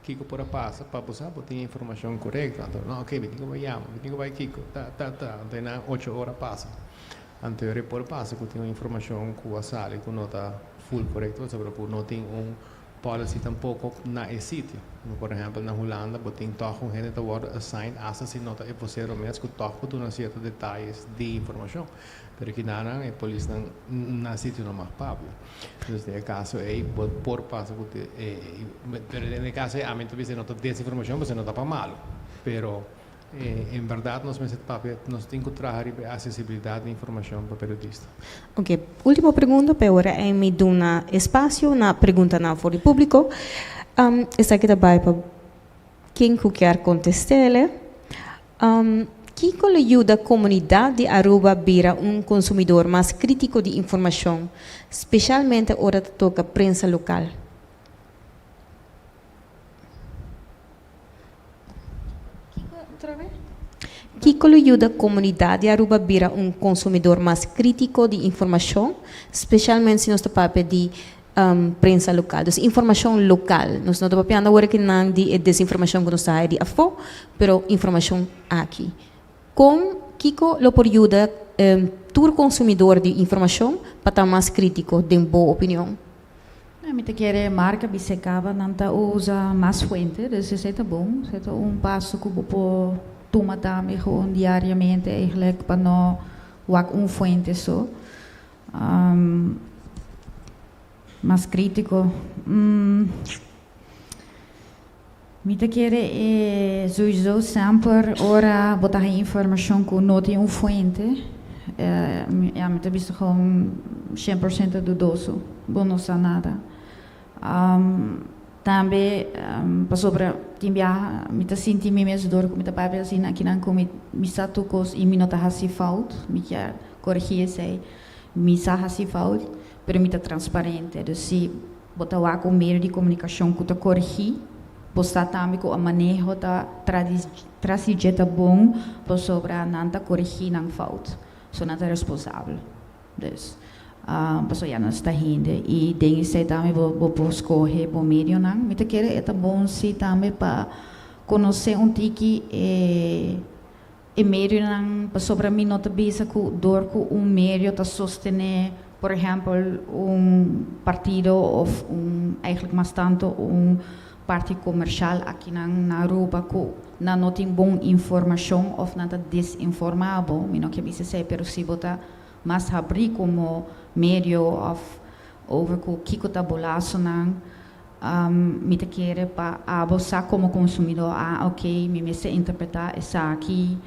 kico por a pasa, pa bo sa, bo tin informacion corecto. Anto, no, ok, mi tin cu yama, mi tin cu bay kico, ta, ta, ta, anto na 8 ora pasa. Anto por pasa cu tin un informacion cu a sali cu no ta full corecto, sobre cu no tin un policy tampoco na e sitio. Por ehempel, na Hulanda, bo tin toch un hende ta worden assigned, hasta si no ta e vocero mes, cu toch por duna cierto detaye di informacion. Pero aki nan, e polis nan na sitio no mag papia. Dus den caso ey, por pasa cu pero den caso ey, ami ta bisa no ta desinformacion, pasobra no ta pa malo. Pero en berdad nos mester papia, nos tin cu traha riba accesibilidad di informacion pa periodista. Ok, ultimo pregunta, pero awor mi ta duna espacio na preguntanan for di publico. Esaki ta bay pa ken cu kier contesta. Kico lo yuda comunidad di Aruba bira un consumidor mas critico di informacion, specialmente ora ta toca prensa local? Kico, otro bes? Kico lo yuda comunidad di Aruba bira un consumidor mas critico di informacion, specialmente si nos ta papia di prensa local? Dus informacion local. Nos no ta papiando awor aki nan di desinformacion cu nos ta di afo, pero informacion aki. Con kico lo por yuda tur consumidor di informacion pa ta mas critico, den bo opinion? Mi ta kere marca bis'e caba nan ta usa mas fuente, dus esey ta bon. Esey ta un paso cu bo por tuma tambe gewoon diariamente eigenlijk pa no wak un fuente so. Mas critico. Mi ta kere sowieso semper ora bo ta informacion cu no tin un fuente, ja, mi ta bisa gewoon 100% dudoso, bo no sa nada. Tambe pasobra tin biaha mi ta sinti mi mes door cu mi ta papia asina aki nan cu mi sa tur cos y mi no ta haci fout, mi kier coregi esey, mi sa haci fout, pero mi ta transparente. Dus si bo ta wak un medio di comunicacion cu ta coregi, bo sa tambe cu e maneho ta transigir ta bon, pasobra nan ta coregi nan fout. So nan ta responsabel. Dus, Pasobra ya nos ta hende i den esei tambe bo bo por skohe bo medionan. Mi ta kere e ta bon si tambe pa konosé un tiki e e medionan pasobra mi no ta bisa ku dor ku un medio ta sostené por ehèmpel un partido òf un eigentlik mas tantu un parti komershal akinan na Aruba ku nan no tin bon informashon òf nan ta desinformá bo. Mi no ke bisa esei pero si bo ta mas habrí komo medio òf over ku kiko ta bo lasonan. Mi ta kere pa abo sa komo konsumidó, ah oke, mi mester interpretá esaki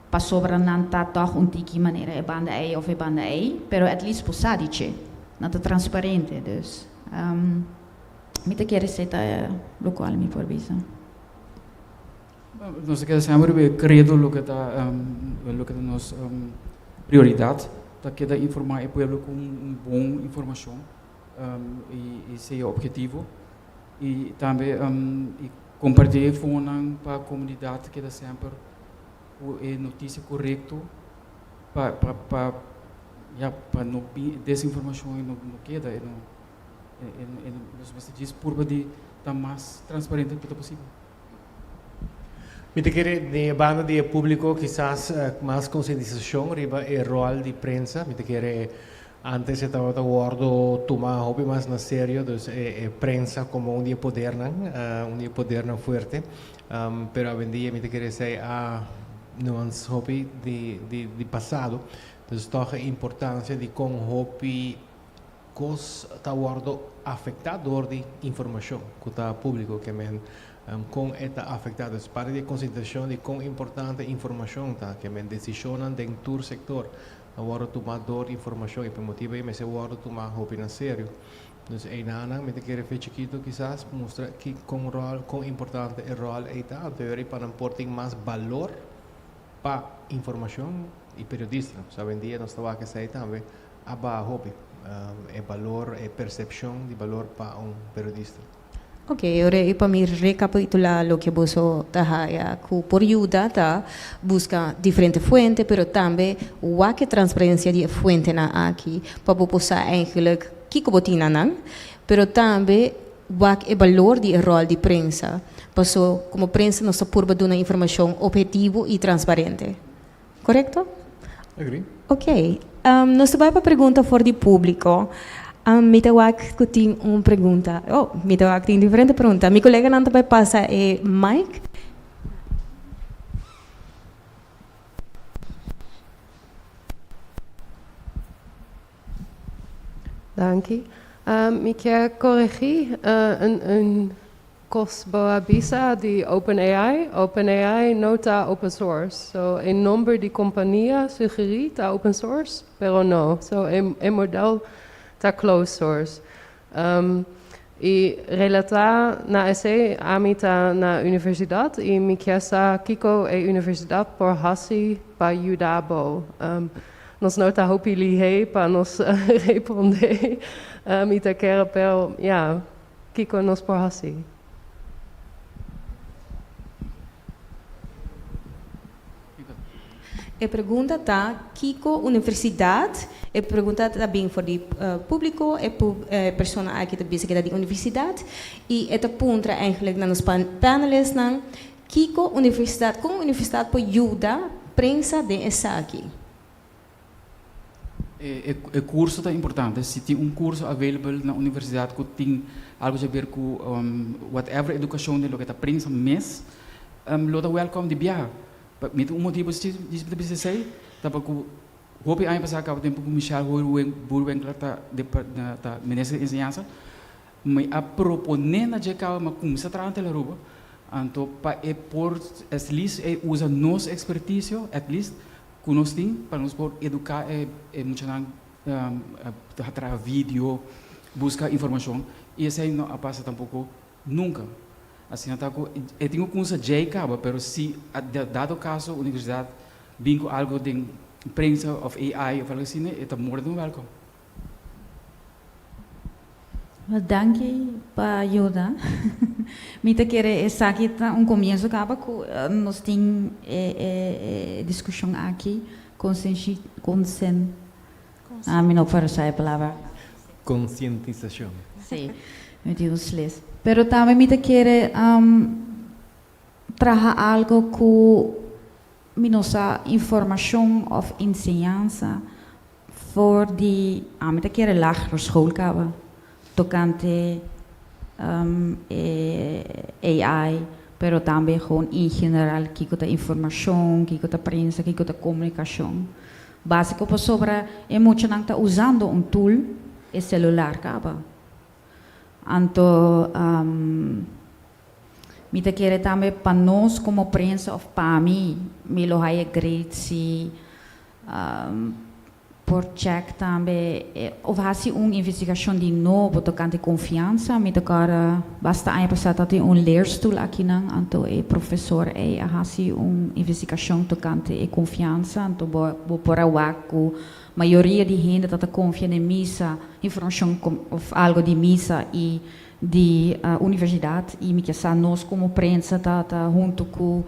pasobra nan ta tòg un tiki manera e banda ei òf e banda ei, pero at least bo sa di dje. Nan ta transparente, dus mi ta kere esei ta lokual mi por bisa. Nos ta keda semper riba e credo loke ta loke ta nos prioridad ta keda informa e pueblo cu un bon informacion y sea objetivo y tambe y comparti e fonan pa comunidad keda semper cu e noticia corecto pa pa pa ya pa no bin desinformacion y no keda e no nos mester djis purba di ta mas transparente cu ta posibel. Mi ta kere den e banda di e publico kisas mas concientisacion riba e rol di prensa. Mi ta kere antes e tabata wordo tuma hopi mas na serio, dus e prensa como un di e podernan, un di e podernan fuerte. Pero awendia mi ta kere esey a nuance hopi di di pasado. Dus toch e importancia di con hopi Kos ta wòrdu afektá dor di informashon ku ta públiko ke men kon e ta afektá. Dus parti di e konsiderashon di kon importante informashon ta ke men desishonnan den tur sektor ta wòrdu tumá dor di informashon i pa e motibu ei mester wòrdu tumá hopi na serio. Dus einanan mi ta kere fe chikitu kisas mustra ki kon ròl kon importante e ròl ei ta anto i pa nan por tin mas balor pa informashon i periodista. So awendia nos ta wak esei tambe. A baha hopi e balor, e persepshon di balor pa un periodista. Ok, ora e pa mi rekapitulá loke boso ta haya ku por yuda ta buska diferente fuente pero tambe wak e transparensia di e fuentenan aki pa bo por sa eigenlijk kiko bo tin na nan pero tambe wak e balor di e ròl di prensa paso komo prensa nos ta purba duna informashon ophetivo i transparente. Korekto? Agree. Ok. Nos ta bai pa pregunta for di públiko. Mi ta wak ku tin un pregunta. Oh, mi ta wak tin diferente pregunta. Mi koleganan ta bai pasa e mic. Danki. Mi kier koregí un un Kos bo a bisa di OpenAI? OpenAI no ta open source. So e nomber di kompania sugerí ta open source, pero no. So e e model ta closed source. I relatá na esei, ami ta na universidat i mi kier sa kiko e universidat por hasi pa yuda bo. Nos no ta hopi lihé pa nos repondé. Mi ta kere pero ya. Kiko nos por hasi? E pregunta ta, Kiko universidat? E pregunta ta bin for di públiko, e persona aki ta bisa ku e ta di universidat i e ta puntra eigenlijk na nos panelistnan, Kiko universidat, kon universidat por yuda prensa den esaki? E curso ta importante. Si tin un curso available na universidad cu tin algo di haber cu whatever educacion den loke ta prensa mes, lo ta welcome di biaha. Mi tin un motibo si mi ta bisa esey, ta pa cu hopi aña pasa caba tempo cu Michelle Boerwinkler ta ta minister di enseñansa, mi a propone na dje caba mi a cuminsa traha na Telearuba, anto pa e por at least e usa nos experticio at least Ku nos tin pa nos por eduká e muchanan ta traha video, buska informashon i esei no a pasa tampoko nunka. Asina ta ku e tin ku kumsa djei kaba pero si dado kaso universidat bin ku algu den prensa òf AI òf algu asina e ta more than welcome. Wel danki pa yuda. Mi ta kere esaki ta un comienzo caba cu nos tin e e discusion aki conscienci concen. Ami no por usa e palabra. Konsientisashon. Sí, mi tin un sles. Pero tambe mi ta kere traha algo ku mi no sa informashon òf enseñansa for di ami ta kere lagere school kaba tokante e AI, pero tambe gewoon in general kiko ta informashon, kiko ta prensa, kiko ta komunikashon. Básiko pasobra e muchanan ta usando un tool, e celular kaba. Anto mi ta kere tambe pa nos komo prensa òf pa mi, mi lo haya great si por check tambe òf hasi un investigashon di nobo tokante konfiansa. Mi ta kòrda basta aña pasá tabatin un leerstoel akinan, anto e profesor ei a hasi un investigashon tokante e konfiansa, anto bo bo por a wak ku mayoria di hende ta ta konfia den misa, informashon òf algu di misa i di universidat, i mi ke sa nos komo prensa ta ta huntu ku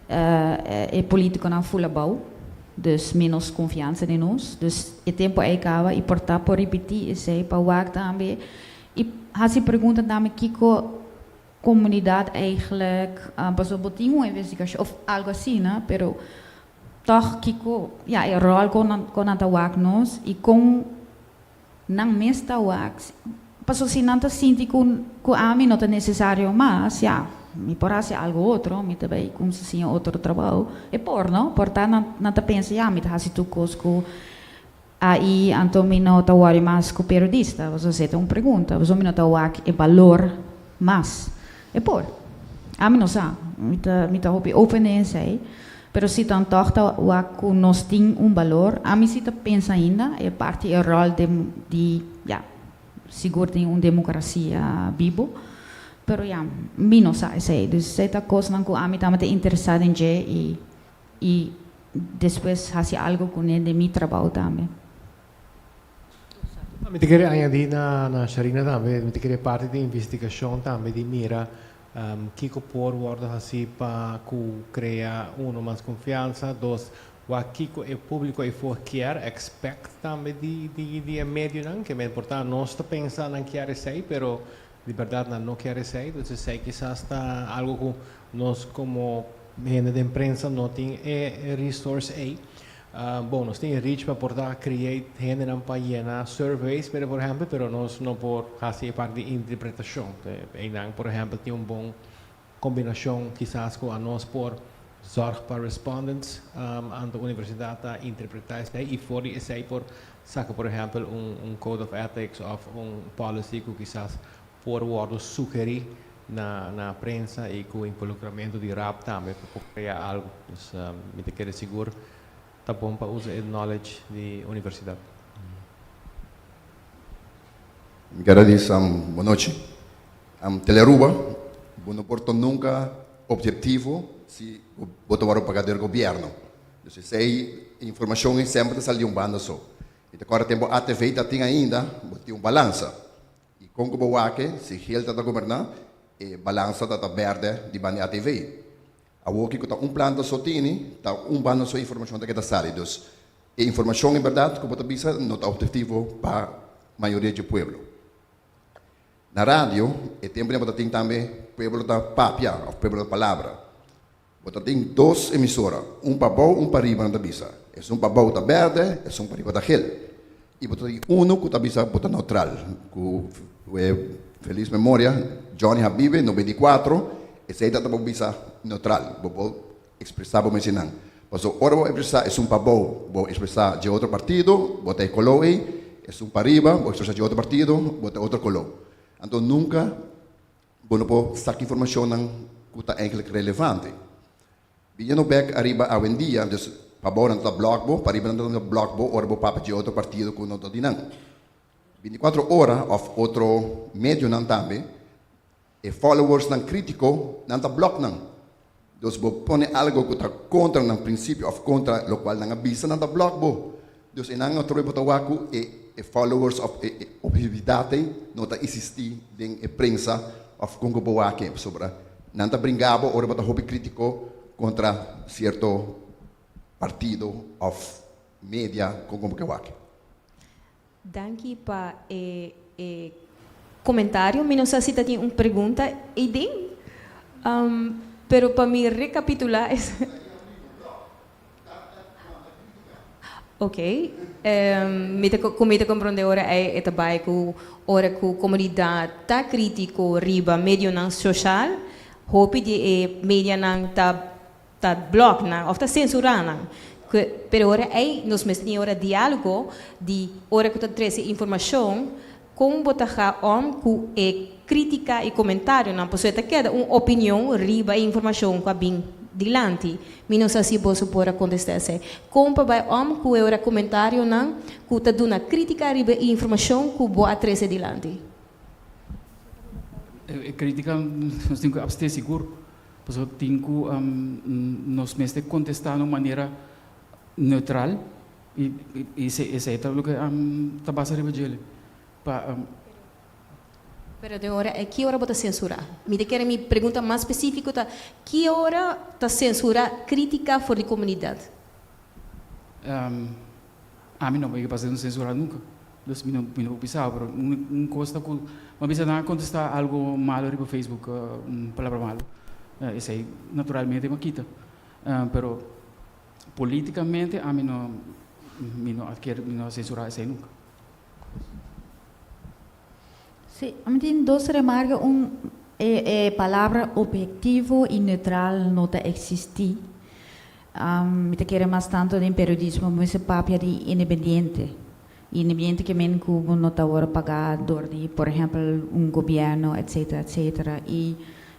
e politiconan full abou, dus menos confiansa den nos. Dus e tempo ei caba y por ta por ripiti esey pa wak tambe y haci pregunta tambe kico comunidad eigenlijk, pasobra bo tin un investigacion of algo asina, pero toch kico, ya, e rol con nan con nan ta wak nos y con nan mes ta wak, pasobra si nan ta sinti ku ku ami no ta nesesario mas, ya, mi por hasi algu otro, mi ta bai kumsa siña otro trabou. E por, no? Por ta nan nan ta pensa, ya, mi ta hasi tur kos ku AI, anto mi no ta wòri mas ku periodista. Pasobra esei ta un pregunta, pasobra mi no ta wak e balor mas. E por. Ami no sa. Mi ta mi ta hopi open den esei. Pero si tan tòg ta wak ku nos tin un balor, ami si ta pensa ainda e parti e ròl de di ya, sigur den un demokrasia bibo. Pero ya, mi no sa esei. Dus esei ta kosnan ku ami tabata interesá den dje i i despues hasi algu kuné den mi trabou tambe. Mi ta kere añadí na na Sharina tambe, mi ta kere parti di investigashon tambe di mira kiko por wòrdu hasí pa ku krea uno mas konfiansa, dos wak kiko e públiko eifor kier, expect, tambe di di di e medionan, ke men por ta nos ta pensa nan kier esei pero di bèrdat nan no kier esei, dus esei kisas ta algu ku nos komo hende den prensa no tin e resource ei. Bon, nos tin e reach pa por ta create hendenan pa yena surveys, pero por ehempel, pero nos no por haci e parti di interpretacion. Eynan, por ehempel, tin un bon combinacion kisas cu anos por zorg pa respondents, anto universidad ta interpreta esey y for di esey por saca, por ehempel, un code of ethics of un policy cu kisas por wordo sugeri na na prensa y cu involucramento di RAP tambe pa por crea algo. Dus mi ta kere sigur ta bon pa usa e knowledge di universidad. Mi ker a bisa bon nochi. Telearuba, bo no por ta nunca objetivo si bo ta wòrdu paga dor gobierno. Dus esei informacion ei semper ta sali di un banda so. Mi ta kòrda tempo ATV ta tin ainda, bo tin un balansa. I kon ku bo wak si gel ta ta goberná, e balansa ta ta bèrdè di banda di ATV. Awor kiko ta un planta so tini, ta un banda so informashon ta keda sali. Dus e informashon en bèrdat ku bo ta bisa no ta optetivo pa mayoria dje pueblo. Na radio e tempu bo ta tin tambe pueblo ta papia òf pueblo ta palabra. Bo ta tin dos emisora, un pa abou, un pa riba nan ta bisa. Esun pa abou ta berde, esun pa riba ta gel. I bo ta tin unu ku ta bisa bo ta neutral. Ku felis memoria, Johnny Habibe, 94, esei ta ta bo bisa neutral. Bo por ekspresá bo mes einan. Pasobra ora bo ekspresá esun pa abou, bo ekspresá dje otro partido, bo ta e koló ei. Esun pa riba, bo ekspresá dje otro partido, bo ta e otro koló. Anto nunka Bo no por saka informashonnan ku ta eigentlik relevante. Biniendo bek ariba awendia, dus pabou nan ta blòk bo, pariba nan ta blòk bo ora bo papia dje otro partido ku no ta di nan. Bintikuatro ora òf otro medionan tambe, e followersnan krítiko nan ta blòk nan. Dus bo pone algo ku ta kontra nan prinsipio òf kontra lokual nan a bisa, nan ta blòk bo. Dus einan atrobe bo ta wak ku e e followers òf e e objetividat ei no ta eksistí den e prensa òf kon ku bo wak ei. Pasobra nan ta bringa bo ora bo ta hopi krítiko kontra sierto partido òf media kon ku bo ke wak. Danki pa e e komentario. Mi no sa si ta tin un pregunta eiden, pero pa mi rekapitulá es. Ok, mi ta ku mi ta komprondé ora ei e ta bai ku ora ku komunidat ta krítiko riba medionan soshal, hopi di e medianan ta ta blòk nan òf ta sensurá nan. Pero ora ei nos mester tin ora diálogo di ora ku ta trese informashon kon bo ta ga òm ku e krítika i komentarionan pasobra e ta keda un opinion riba e informashon ku a bin dilanti. Mi no sa si boso por a kontestá esei. Kon pa bai òm ku e ora komentarionan ku ta duna krítika riba e informashon ku bo a trese dilanti? E krítika nos tin ku abstee sigur. Pasobra tin ku nos mester kontestá na un manera neutral i esei ta loke ta basa riba djele. Pa. Pero den ora ei ki ora bo ta sensurá? Mi ta kere mi pregunta mas spesífiko ta, ki ora ta sensurá krítika for di komunidat? Ami no a pasa den sensurá nunka. Dus mi no mi no por bisa pero un kos ta ku mi a bisa nan a kontestá algu malu riba Facebook, un palabra malu, esei naturalmente mi a kita. Pero polítikamente ami no mi no a kere mi no a sensurá esei nunka. Sí, ami tin dos remarke, un e e palabra objetivo i neutral no ta eksistí. Mi ta kere mas tanto den periodismo mester papia di independiente. Independiente ke men ku bo no ta wòrdu pagá dor di por ehèmpel un gobièrnu etsetera etsetera. I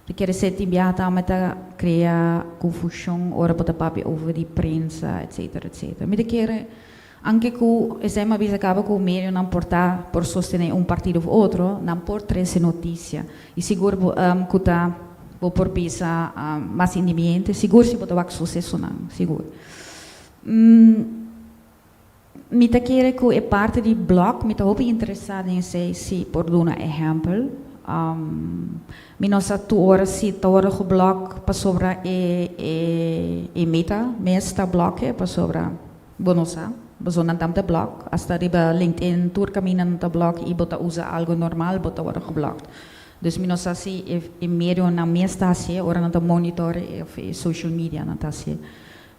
ta kere ser tin biaha tambe ta krea konfushon ora bo ta papia over di prensa etsetera etsetera. Mi ta kere anke ku esei mi a bisa kaba ku medionan por ta por sostené un partido òf otro nan por trese notisia i sigur bo ku ta bo por bisa mas independiente sigur si bo ta wak susesonan sigur. Mi ta kere ku e parti di blog mi ta hopi interesá den esei si por duna ehèmpel. Mi no sa tur ora si ta wòrdu geblòk pasobra e e e meta mes ta blòk'e pasobra bo no sa. Pasobra nan tambe ta blòk asta riba LinkedIn tur kaminda nan ta blòk i bo ta usa algu normal bo ta wòrdu geblòkt. Dus mi no sa si e e medionan mes ta hasié ora nan ta monitor òf e social media nan ta hasié.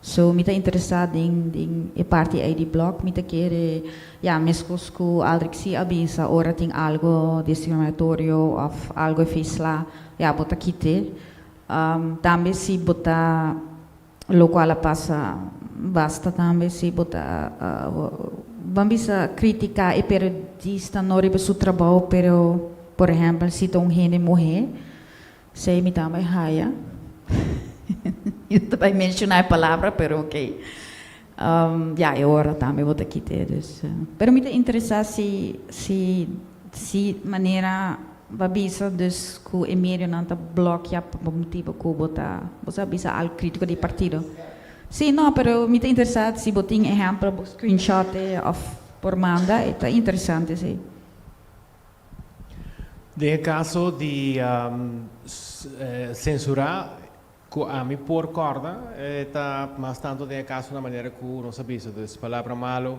So mi ta interesá den den e parti ei di blog. Mi ta kere, ya, meskos ku Aldrich si a bisa, ora tin algo discriminatorio òf algo e feesla, ya, bo ta kit'é. Tambe si bo ta, lokual a pasa basta tambe, si bo ta, ban bisa kritiká e periodista no riba su trabou, pero por ehèmpel si ta un hende muhé, Sey mi tambe haya. Mi no ta bai menciona e palabra, pero ok. Ya, e ora tambe bo ta kite, dus. Pero mi ta interesa si, si, si manera bo a bisa dus cu e medionan ta blokia pa motibo cu bo ta, bo sa bisa algo critico di partido. Si, no, pero mi ta interesa si bo tin ehempel, bo screenshot e of por manda, e ta interesante si. Den e kaso di sensurá ku ami por kòrda e ta mas tantu den e kaso na manera ku nos a bisa, dus palabra malu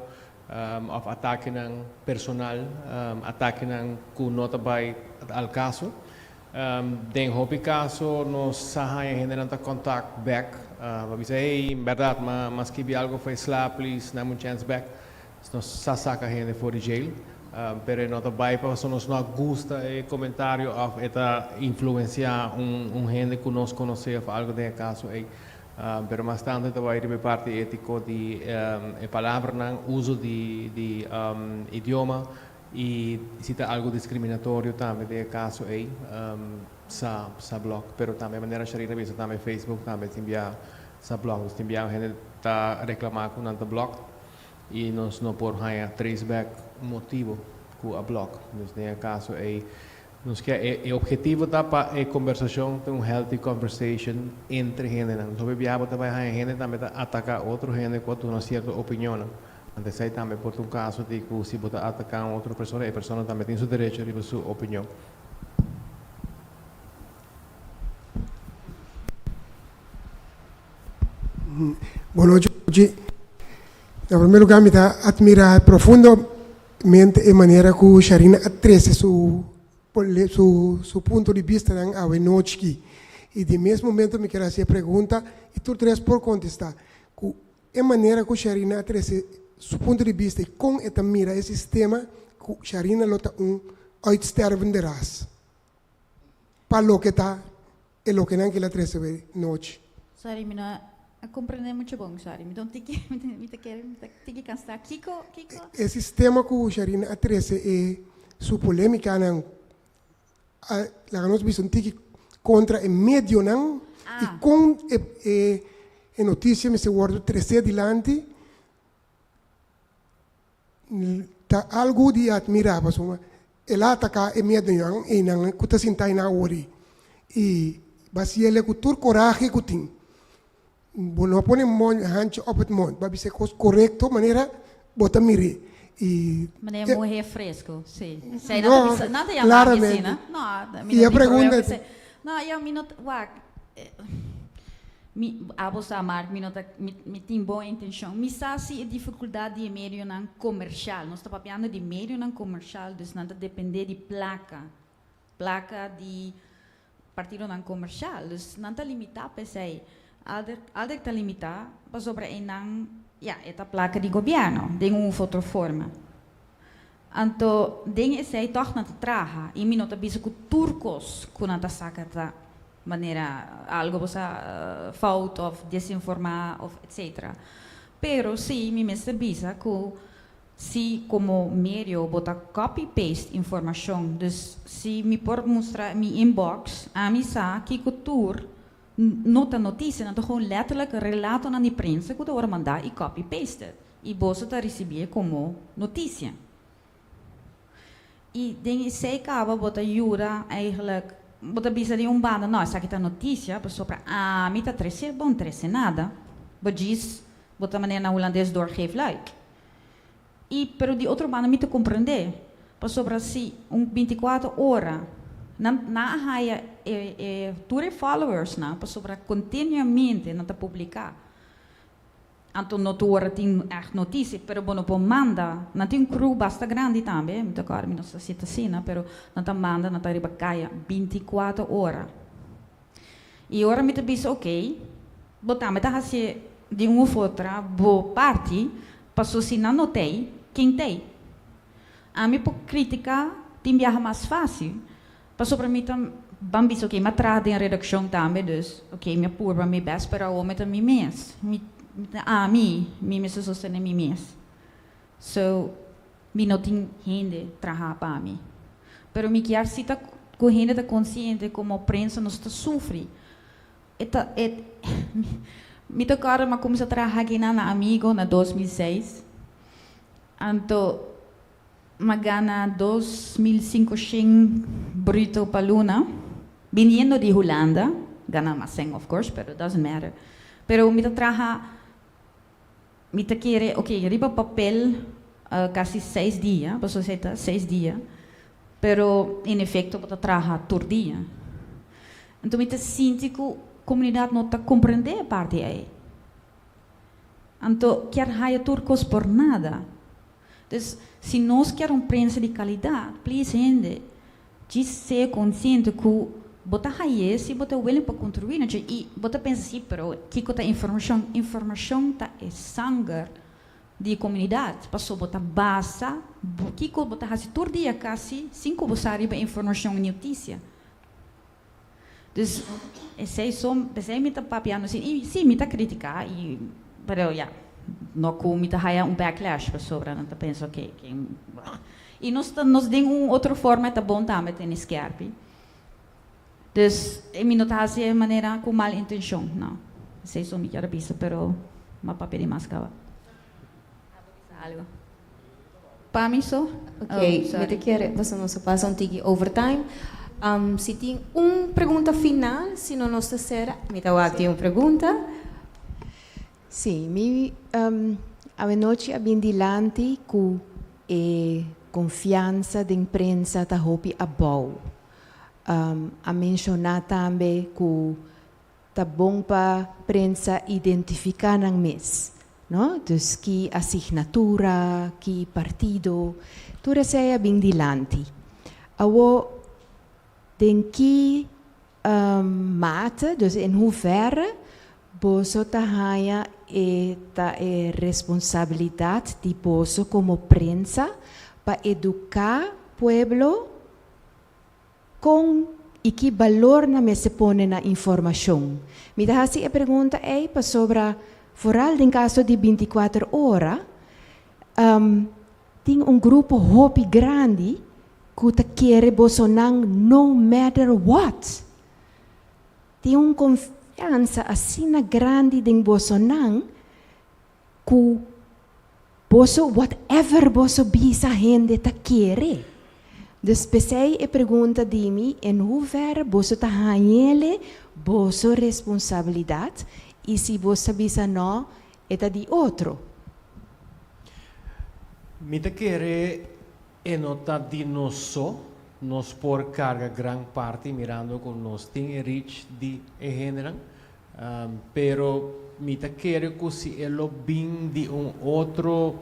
òf atakenan personal, atakenan ku no ta bai al kaso. Den hopi kaso nos sa haña hendenan ta kòntak bèk pa bisa, hey, bèrdat m'a skibi algu for e sla, please dame un chèns bèk. Nos sa saca hende for di jail, pero e no ta bay pasobra nos no a gusta e comentario of e ta influencia un hende cu nos conoce of algo den e caso ey. Pero mas tanto e ta bay riba e parti etico di e palabranan, uso di di idioma y si ta algo discriminatorio tambe den e caso ey sa sa block. Pero tambe manera Sharina bisa tambe Facebook tambe tin bia sa block. Nos tin bia hende ta reclama cu nan ta block. I nos no por haña trace back motibo ku a blòk. Dus den e kaso ei nos ke e e objetivo ta pa e kombersashon ta un healthy conversation entre hendenan. Nos hopi biaha bo ta bai haña hende tambe ta ataká otro hende ku a duna sierto opinionnan. Anto esei tambe por ta un kaso di ku si bo ta ataká un otro persona e persona tambe tin su derecho riba su opinion. Bonochi. Na primer lugar mi ta admira e profundo. Mente e manera ku Sharina a trese su su su punto di bistanan awe nochi aki. I di mes momento mi kier hasi e pregunta i tur tres por kontestá, ku e manera ku Sharina a trese su punto di bista i kon e ta mira e sistema ku Sharina lo ta un uitstervende ras pa loke ta e lokenan ku el a trese awe nochi. Sorry, mi no a comprende mucho bon, sorry. Mi ta un tiki, mi ta kere, mi ta tiki cansa. Kiko, kiko? E sistema ku Sharina a trese e su polemikanan a laga nos bisa un tiki kontra e medionan i kon e e e notisia mester wòrdu tresé dilanti ta algu di atmirá pasobra el a ataká e medionan einan ku ta sintá einan awor ei i basiele ku tur korahe ku tin. Bo no a pone mon handje op het mond, bo a bisa e kos korekto manera bo ta mir'é. I Manera muhé fresco, sí. Esei No, nan ta bisa, nan ta yama mi asina. claramente. No, mi I no e tin problema pregunta ku esei. No, yo mi no ta, wak, mi, abo sa Mark, mi no ta, mi, mi tin bon intenshon. Mi sa si e difikuldat di e medionan komershal, nos ta papiando di medionan komershal, dus nan ta dependé di plaka, plaka di partidonan komershal. Dus nan ta limitá p'esei. Aldrich, Aldrich ta limitá pasobra einan, ya, e ta plaka di gobièrnu den un of otro forma. Anto den esei tòg nan ta traha i mi no ta bisa ku tur kos ku nan ta saka ta manera algu bo sa fout òf desinformá òf etsetera. Pero sí mi mester bisa ku si komo medio bo ta copy paste informashon, dus si mi por mustra mi inbox ami sa kiko tur no ta notisia, nan ta gewoon letterlijk relatonan di prensa ku ta wòrdu mandá i copy pasted i boso ta risibié komo notisia. I den esei kaba bo ta yuda eigenlijk, bo ta bisa di un banda no esaki ta notisia pasobra ami ta trese, bo no trese nada, bo djis bo ta manera na hulandes doorgeefluik. I pero di otro banda mi ta comprende, pasobra si un binticuater ora nan nan a haya e e tur e followersnan pasobra continuamente nan ta publica, anto no tur ora tin echt noticia, pero bo no por manda, nan tin un crew basta grandi tambe, mi ta acorda mi no sa si ta asina, pero nan ta manda nan ta riba caya binticuater ora. I ora mi ta bisa ok, bo tambe ta hasi di un of otra bo parti, paso si nan no t'ei, ken t'ei? Ami por critica tin biaha mas facil, pasobra mi ta ban bisa ok, mi a traha den redaccion tambe, dus ok mi a purba mi best, pero awor mi ta mi mes, mi ta ami, mi mester sostene mi mes. So, mi no tin hende traha pa mi. Pero mi kier si ta ku hende ta konsiente komo prensa nos ta sufri. E ta e mi ta kòrda mi a kuminsá traha akinan na Amigo na 2006. Anto mi a gana 2500 bruto pa luna biniendo di Hulanda, gana mas sèn of course pero doesn't matter. Pero mi ta traha. Mi ta kere, ok, riba papel kasi seis dia, pasobra esei ta seis dia, pero en efecto bo ta traha tur dia. Anto mi ta sinti ku komunidat no ta komprendé e parti ei. Anto kier haya tur kos por nada. Dus si nos kier un prensa di kalidat, please hende, Djis sea konsiente ku bo ta haye si bo ta willing pa kontribuí na dje i bo ta pensa si, pero kiko ta informashon? Informashon ta e sanger di e komunidat, paso bo ta basa bo kiko bo ta hasi tur dia kasi sin ku bo sa riba informashon i notisia. Dus esei so p'esei mi ta papiando asina i si mi ta kritiká i pero ya no ku mi ta haya un backlash pasobra nan ta pensa oke ken i nos ta nos den un otro forma ta bon tambe tene skèrpi dus e mi no ta hasi e manera ku mal intenshon no esei so mi kier a bisa pero m'a papia di mas kaba. Abo bisa algo. Pa mi so. Ok, mi ta kere pasobra nos a pasa un tiki overtime. Si tin un pregunta final, si no nos ta sera. Mi ta wak tin un pregunta. Sí, mi awenochi a bin dilanti ku e konfiansa den prensa ta hopi abou. A menshoná tambe ku Ta bon pa prensa identifiká nan mes. No? Dus ki asignatura, ki partido, tur esei a bin dilanti. Awo, den ki mate, dus in hoeverre boso ta haña e ta e responsabilidat di boso komo prensa pa eduká pueblo Kon i ki balor nan mester pone na informashon? Mi ta hasi e pregunta ei pasobra foral den kaso di 24 ora, tin un grupo hopi grandi ku ta kere bosonan no matter what. Tin un konfiansa asina grandi den bosonan Ku boso whatever boso bisa hende ta kere. Dus p'esei e pregunta di mi en hoeverre boso ta hañ'ele boso responsabilidat i si boso ta bisa no e ta di otro. Mi ta kere e no ta di nos so, nos por karga gran parti mirando ku nos tin e reach di e hendenan, Pero mi ta kere ku si e lo bin di un otro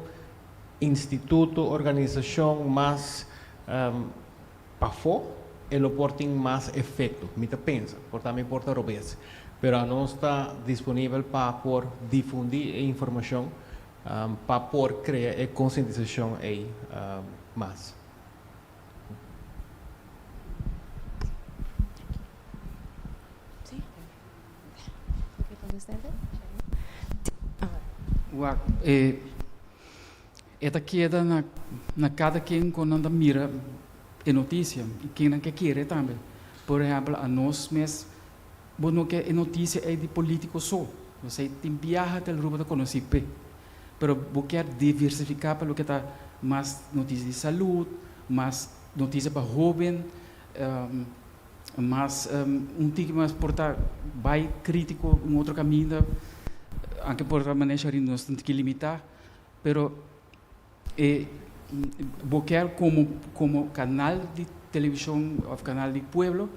instituto, organisashon mas pafó, e lo por tin mas efekto. Mi ta pensa, por ta mi por ta robes. Pero anos ta disponibel pa por difundí e informashon, pa por krea e konsientisashon ei mas. Wak, e e ta keda na na kada ken ku nan ta mira e notisia i ken nan ke kere tambe. Por ehèmpel, anos mes bo no ke e notisia ei di polítiko so, nos ei tin biaha Telruba ta konosí p'e. Pero bo kier diversifiká pa loke ta mas notisia di salud, mas notisia pa hóben, mas un tiki mas por ta bai krítiko un otro kaminda, anke por ta manera Sharine nos ta un tiki limitá, pero e bo kier komo komo kanal di televishon òf kanal di pueblo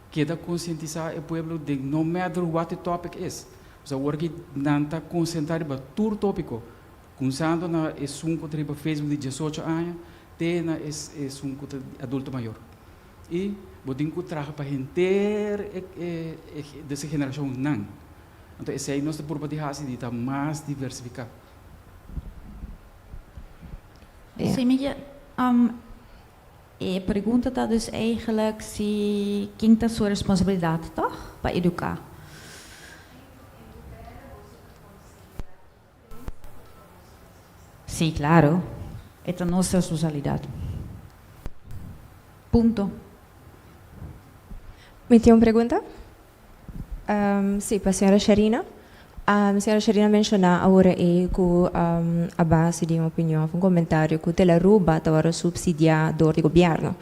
keda konsientisá e pueblo den no matter what the topic is. Pues awor ki nan ta konsentrá riba tur tópiko, kuminsando na esun ku ta riba Facebook di diesocho aña te na esun ku ta adulto mayor. I bo tin ku traha pa henter e dese generashonnan. Anto esei nos ta purba di hasi di ta mas diversifiká. Sí, mi ke e pregunta ta dus eigenlijk si ken ta su responsabilidat toch pa eduká? Sí, claro. E ta nos responsabilidat. Punto. Mi tin un pregunta. Sí, pa señora Sharina. Señora Sharina a menshoná awor ei ku a base di un opinion òf un komentario ku Telaruba ta wòrdu supsidiá dor di gobièrnu.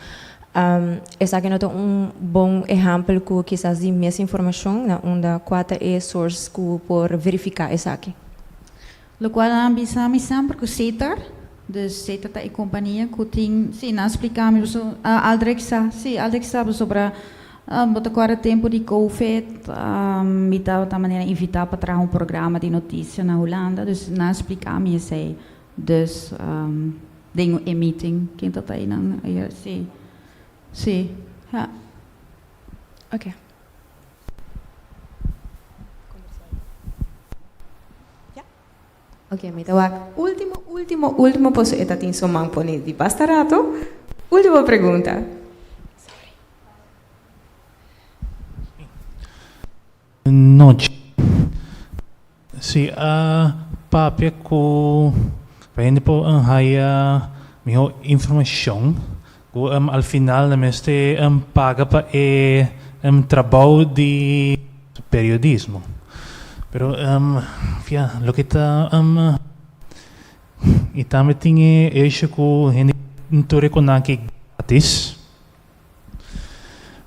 Esaki no ta un bon ehèmpel ku kisas di misinformashon na unda kua ta e source ku por verifiká esaki? Lokual nan a bisa mi semper ku Setar, dus Setar ta e kompania ku tin, si nan a splika mi pasobra Aldrich sa, si Aldrich sa pasobra bo ta kòrda tempu di covid mi tabata manera invitá pa traha un programa di notisia na Hulanda, dus nan a splika mi esei, dus den e meeting ken ta ta einan, si, si, ja. Oké. Ok, mi ta wak último, último, último paso e ta tin su man pone di basta rato. Último pregunta. Sorry. Nochi. Si a papia ku pa hende por haya mihó informashon ku al final nan mester paga pa e trabou di periodismo. Pero ya loke ta i tambe tin e hecho ku hende tur e konaki gratis.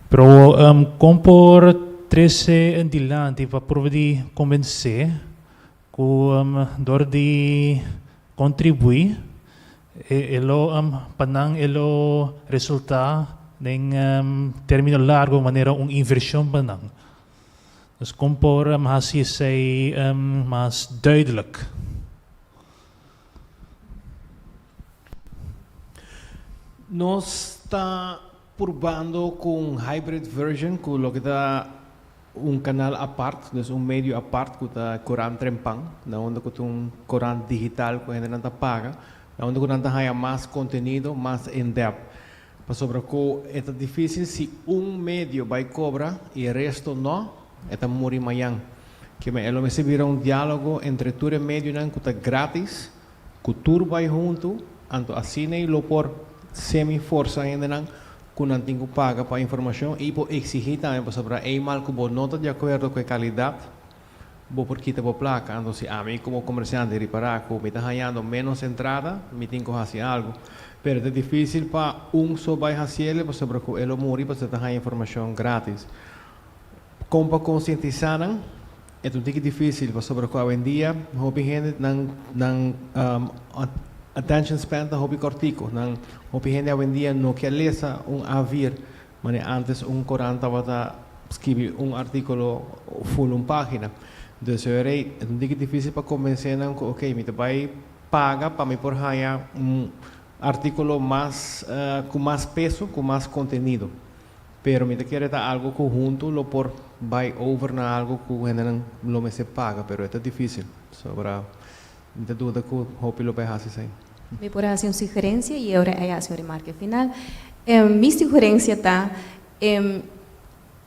Pero kon por trese dilanti pa prueba di konbensé ku dor di kontribuí e lo pa nan e lo resultá den término largo manera un invershon pa nan. Dus kon por hasi esei mas duidelijk? Nos ta purbando ku un hybrid version ku loke ta un kanal apart, dus un medio apart ku ta Korant Trempan, na unda ku ta un korant digital ku hendenan ta paga, na unda ku nan ta haña mas kontenido, mas in depth. Pasobra ku e ta difísil si un medio bai kobra i e resto no, e ta muri mañan. Kimen e lo mester bira un diálogo entre tur e medionan ku ta grátis, ku tur bai huntu, anto asina ei lo por semi forsa hendenan ku nan tin ku paga pa informashon i por eksigí tambe pasobra eenmaal ku bo no ta di akuerdo ku e kalidat bo por kita bo plaka. Anto si ami komo komersiante ripará ku mi ta hañando ménos entrada mi tin ku hasi algu. Pero ta difísil pa un so bai hasiel pasobra ku e lo muri pasobra ta haña informashon grátis. Kon pa konsientisá nan? E ta un tiki difísil pasobra ku awendia hopi hende nan nan attention span ta hopi kòrtiku. Nan hopi hende awendia no ke lesa un A4 manera ántes un korant tabata skibi un artíkulo ful un página. Dus e ora ei e ta un tiki difísil pa konvensé nan ku okey mi ta bai paga pa mi por haña un artíkulo mas ku mas peso, ku mas kontenido. Pero mi ta kere ta algo ku huntu lo por bai over na algo ku hendenan lo mester paga, pero e ta dificil. Sobra mi ta duda ku hopi lo bai hasi esei. Mi por hasi un sugerencia y ora ei hasi un remarke final. Mi sugerencia ta,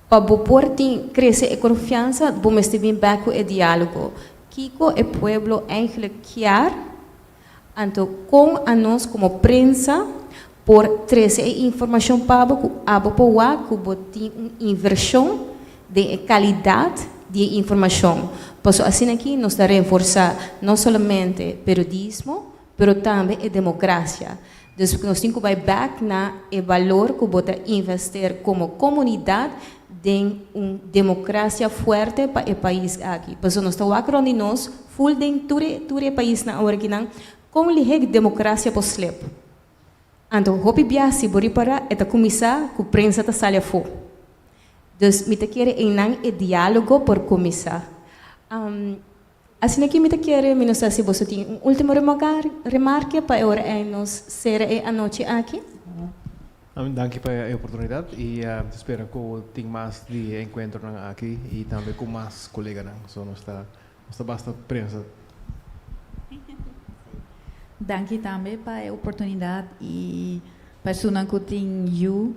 pa bo por tin crece e confiansa bo mester bin bek ku e dialogo. Kiko e pueblo eigenlijk kier? Anto kon anos komo prensa por trese e informashon pa bo ku abo por wak ku bo tin un invershon den e kalidat di e informashon? Pasobra asina aki nos ta reforsá no solamente periodismo pero tambe e demokrasia. Dus nos tin ku bai bèk na e balor ku bo ta invester komo komunidat den un demokrasia fuerte pa e pais aki. Pasobra nos ta wak rònt di nos, ful den tur e tur e paisnan awor akinan, kon lihé demokrasia por slep. Anto hopi bia si bo ripará e ta kuminsá ku prensa ta sali afó. Dus mi ta kere einan e diálogo por kuminsá. Asina ki mi ta kere, mi no sa si boso tin un ultimo remarke pa e ora ei nos sera e anochi aki. Danki pa e oportunidat i ta spera ku tin mas di e enkuentronan aki i tambe ku mas koleganan. So nos ta nos ta basta prensa. Danki tambe pa e oportunidat i pa esunnan ku tin yu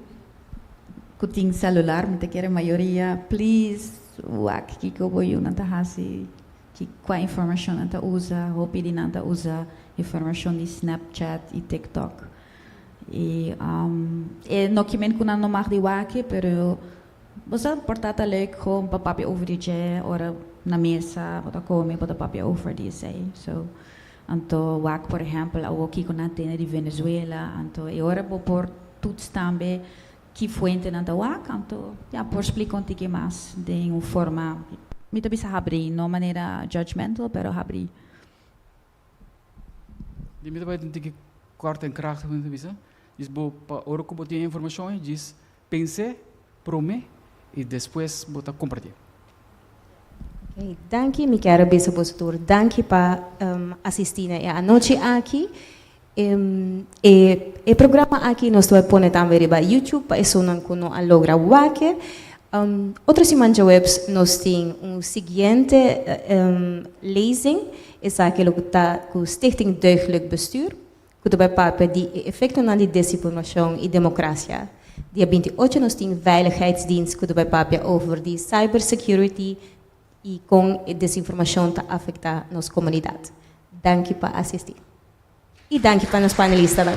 ku tin celular, mi ta kere mayoria, please wak kiko bo yunan ta hasi, ki kua informashon nan ta usa, hopi di nan ta usa informashon di Snapchat i TikTok. I e no kimen ku nan no mag di wak e, pero bo sa por ta ta leuk gewoon pa papia over di dje ora na mesa bo ta kome bo ta papia over di esei. So anto wak por ehèmpel awo kiko nan tene di Venezuela, anto e ora bo por toets tambe ki fuentenan ta wak, anto ya por splika un tiki mas den un forma, mi ta bisa habrí, no manera judgmental, pero habrí. Di mi ta bai un tiki kort en krachtig mi ta bisa, djis bo pa ora ku bo tin e informashon ei djis pens'é promé i despues bo ta kompartié. Ok, danki. Mi kier a bisa boso tur danki pa asistí na e anochi aki. E e programa aki nos ta bai pone tambe riba YouTube pa esunnan ku no a logra wak e. Otro siman djaweps nos tin un siguiente lezing, esaki lo ta ku Stichting Deugdelijk Bestuur ku ta bai papia di e efektonan di desinformashon i demokrasia. Dia 28 nos tin Veiligheidsdienst ku ta bai papia over di cybersecurity i kon e desinformashon ta afektá nos komunidat. Danki pa asistí. I danki pa nos panelistanan.